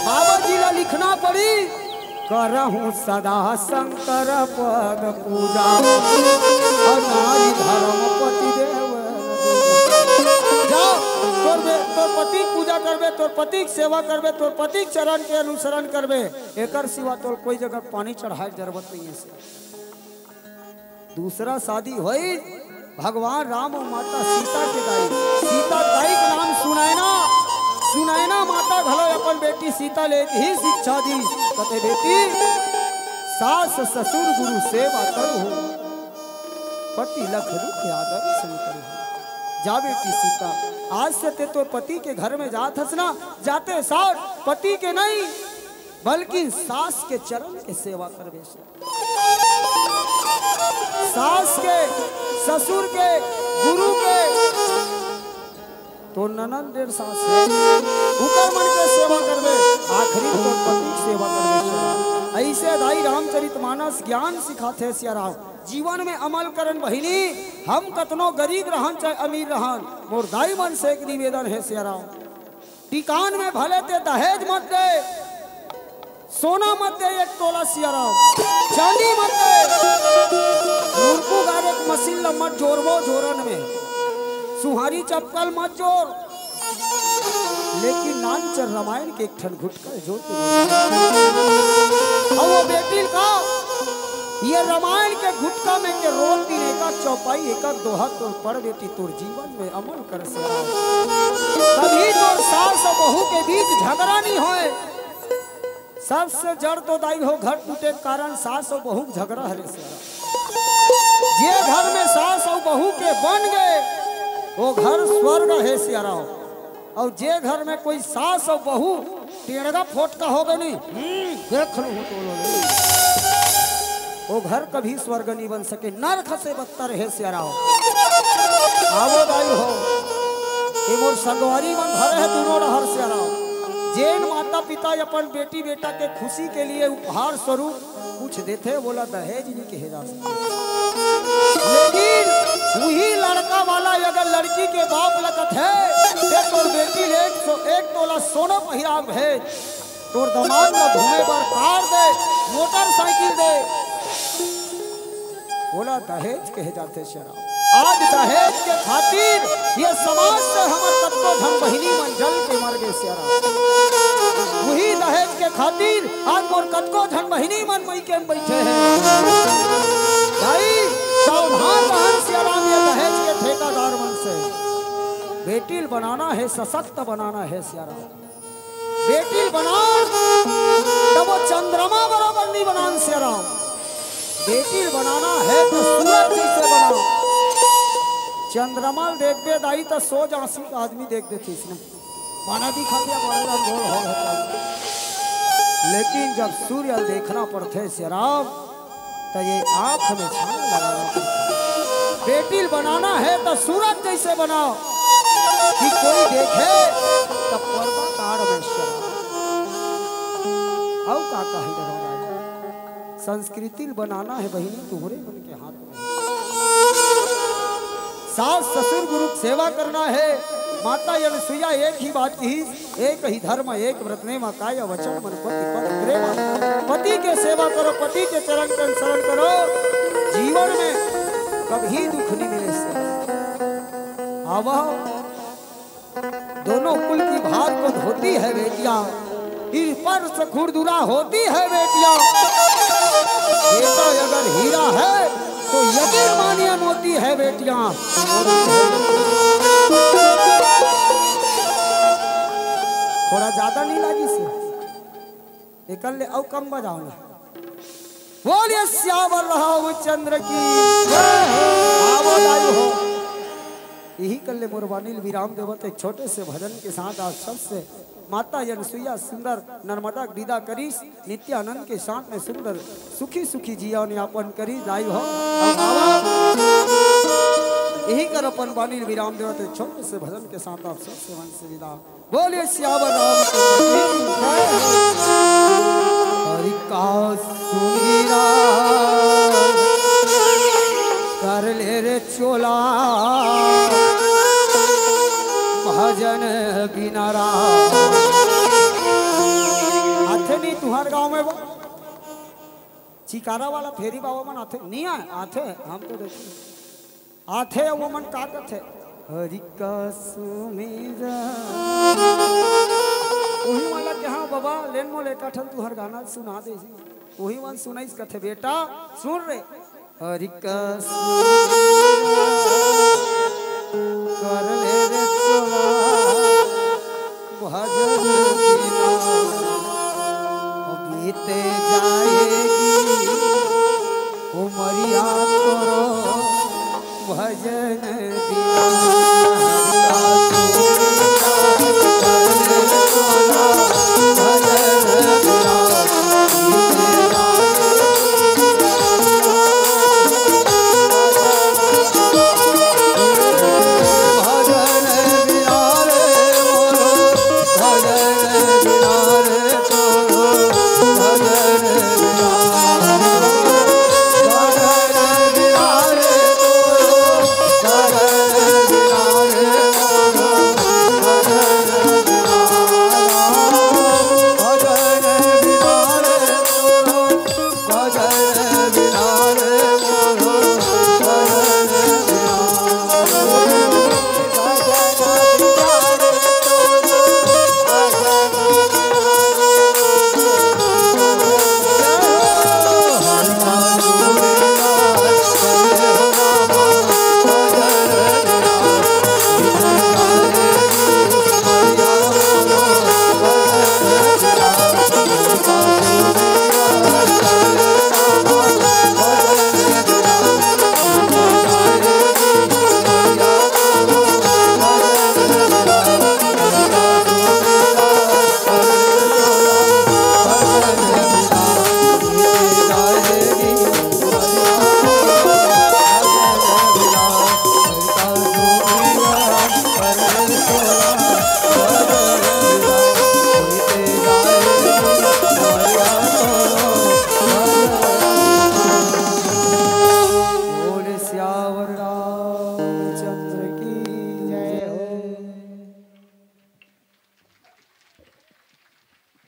बाबा जी ला लिखना पड़ी, करहूं सदा शंकर पद पूजा, अउ नारी धर्म पति देव। जा, तोर बे-, तोर पति के पूजा करबे, तोर पति के सेवा करबे, तोर पति के चरण के अनुसरण करबे, एकर सिवा तोर कोई जगह पानी चढ़ाए के जरूरत नहीं है। दूसरा शादी होई भगवान राम अउ माता सीता के दाई। सीता दाई के नाम सुनैना, सुनैना माता घलो अपन बेटी सीता ले एक ही शिक्षा दी। कथे बेटी, सास ससुर गुरु सेवा करो, पति लख दुख आदर संग करो। जा बेटी सीता, आज से ते तोर पति के घर में जात हस ना, जाते साथ पति के नहीं, बल्कि सास के चरण के सेवा करबे। सास के, ससुर के, गुरु के, तोर ननद डेढ़ सास हे, उकर मन के सेवा करबे, आखिरी तोर पति के सेवा करबे। ऐसे दाई रामचरित मानस ज्ञान सिखाथे सियाराम। जीवन में अमल करन बहिनी, हम कतनो गरीब रहन चाहे अमीर रहन, मोर दाई मन से एक निवेदन हे सियाराम। टिकान में भले ते दहेज मत दे, सोना मत दे एक तोला सियाराम, चांदी मत दे, मुरकू गारे के मशीन ल मत जोरबो झोरन में, सुहारी चप्पल मत जोर, लेकिन नानचर रामायण के एक ठन घुटका जोर के बोल। अउ वो बेटी ल का ये रामायण के घुटका में के रोज दिन एक आध चौपाई, एक आध दोहा तोर पढ़ बेटी, तोर जीवन में अमल कर सियाराम। कभी तोर सास अउ बहू के बीच झगड़ा नहीं होय। सबसे जड़ तो दाई हो घर टूटे के कारण सास अउ बहू के झगड़ा हरे सियाराम। जे घर में सास अउ बहू के बन गए, वो घर स्वर्ग हे सियाराम। अउ जे घर में कोई सास अउ बहू टेड़गा फोटका हो गए नहीं, देख लो तो लो। वो घर कभी स्वर्ग नहीं बन सके, नरक से बदतर हे सियाराम। आवो दाई हो, ये मोर संगवारी मन भरे हे दूनों डहर सियाराम। जेन माता पिता अपन बेटी बेटा के खुशी के लिए उपहार स्वरूप कुछ देथे, वोला दहेज नहीं कहे जा सकत। लेकिन वही लड़का वाला अगर लड़की के बाप ल कथे, "ते तोर बेटी ले एक सौ, एक तोला सोना पहिरा भेज, तोर दमाद ल घूमे बर कार दे, मोटरसाइकिल दे," वोला दहेज कहे जाथे सियाराम। आज दहेज के खातिर ये समाज से हमर कतको झन बहिनी मन जल के मर गे सियाराम। वही दहेज के खातिर आज मोर कतको झन बहिनी मन मइके में बइठे हे। भाई, सावधान रहन सियाराम, ये दहेज के ठेकादार मन से। बेटी ल बनाना हे, सशक्त बनाना हे सियाराम। बेटी ल बनाओ, तब वो चंद्रमा बराबर नहीं बनान सियाराम। बेटी ल बनाना हे त सूरज जैसे बनाओ। चंद्रमा ल देखबे दाई त सो जासी आदमी देख देथे इसने। पाना दिखा दिया, बड़ा गोल हो गया। लेकिन जब सूर्य ल देखना पड़थे सियाराम, त ये आँख में छाया लगाना पड़थे। बेटी ल बनाना हे त सूरज जैसे बनाओ कि कोई देखे त पर्दा काढ़ में सियाराम। अउ का कही रहो राजा? संस्कृति ल बनाना हे बहिनी, तुहरे मन के हाथ में। सास ससुर गुरु के सेवा करना हे। माता अनसुईया एक ही बात कही, "एक ही धर्म, एक व्रत, नेम काय वचन मन पति पद प्रेम।" पति के सेवा करो, पति के चरण के अनुसरण करो, जीवन में कभी दुख नहीं मिले से। आवा दोनों कुल की भार को धोती है बेटियां, स्पर्श खुरदुरा होती है बेटियां। बेटा अगर हीरा है तो यकीन मानिए मोती है बेटियां। थोड़ा ज्यादा नहीं लागी से, एकर ले अउ कम बजाओ ना। बोलिए सियावर रामचंद्र की। आवो दाई हो। यही कर ले मोर वाणी ल विराम देवत एक छोटे से भजन के साथ आप सबसे माता अनसुईया सुंदर नर्मदा के विदा करिस, नित्यानंद के साथ में सुंदर सुखी सुखी जीवन यापन करी दाई हो। अब आवा। यही कर अपन वाणी ल विराम देवत एक छोटे से भजन के साथ आप सबसे मन से विदा। बोलिए सियावर रामचंद्र की जय। हरि का सुमिरन कर ले रे चोला, भजन बिना राम। आथे नहीं तुहार गांव में वो चिकारा वाला फेरी बाबा मन आथे? नहीं आए, आथे, हम तो देखे। आथे, वो मन का कथे? हरि का सुमिरन। उही मन ला के, "हाँ बाबा, लेन मोला एकाठन तुहर गाना सुना दे।" उही मन सुनाइस, कथे, "बेटा, सुन रे।" हरि का सुमिरन कर ले रे चोला, भजन बिना बीत जाएगी उमरिया तोरो, भजन बिना।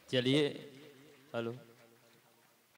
चलिए, हेलो।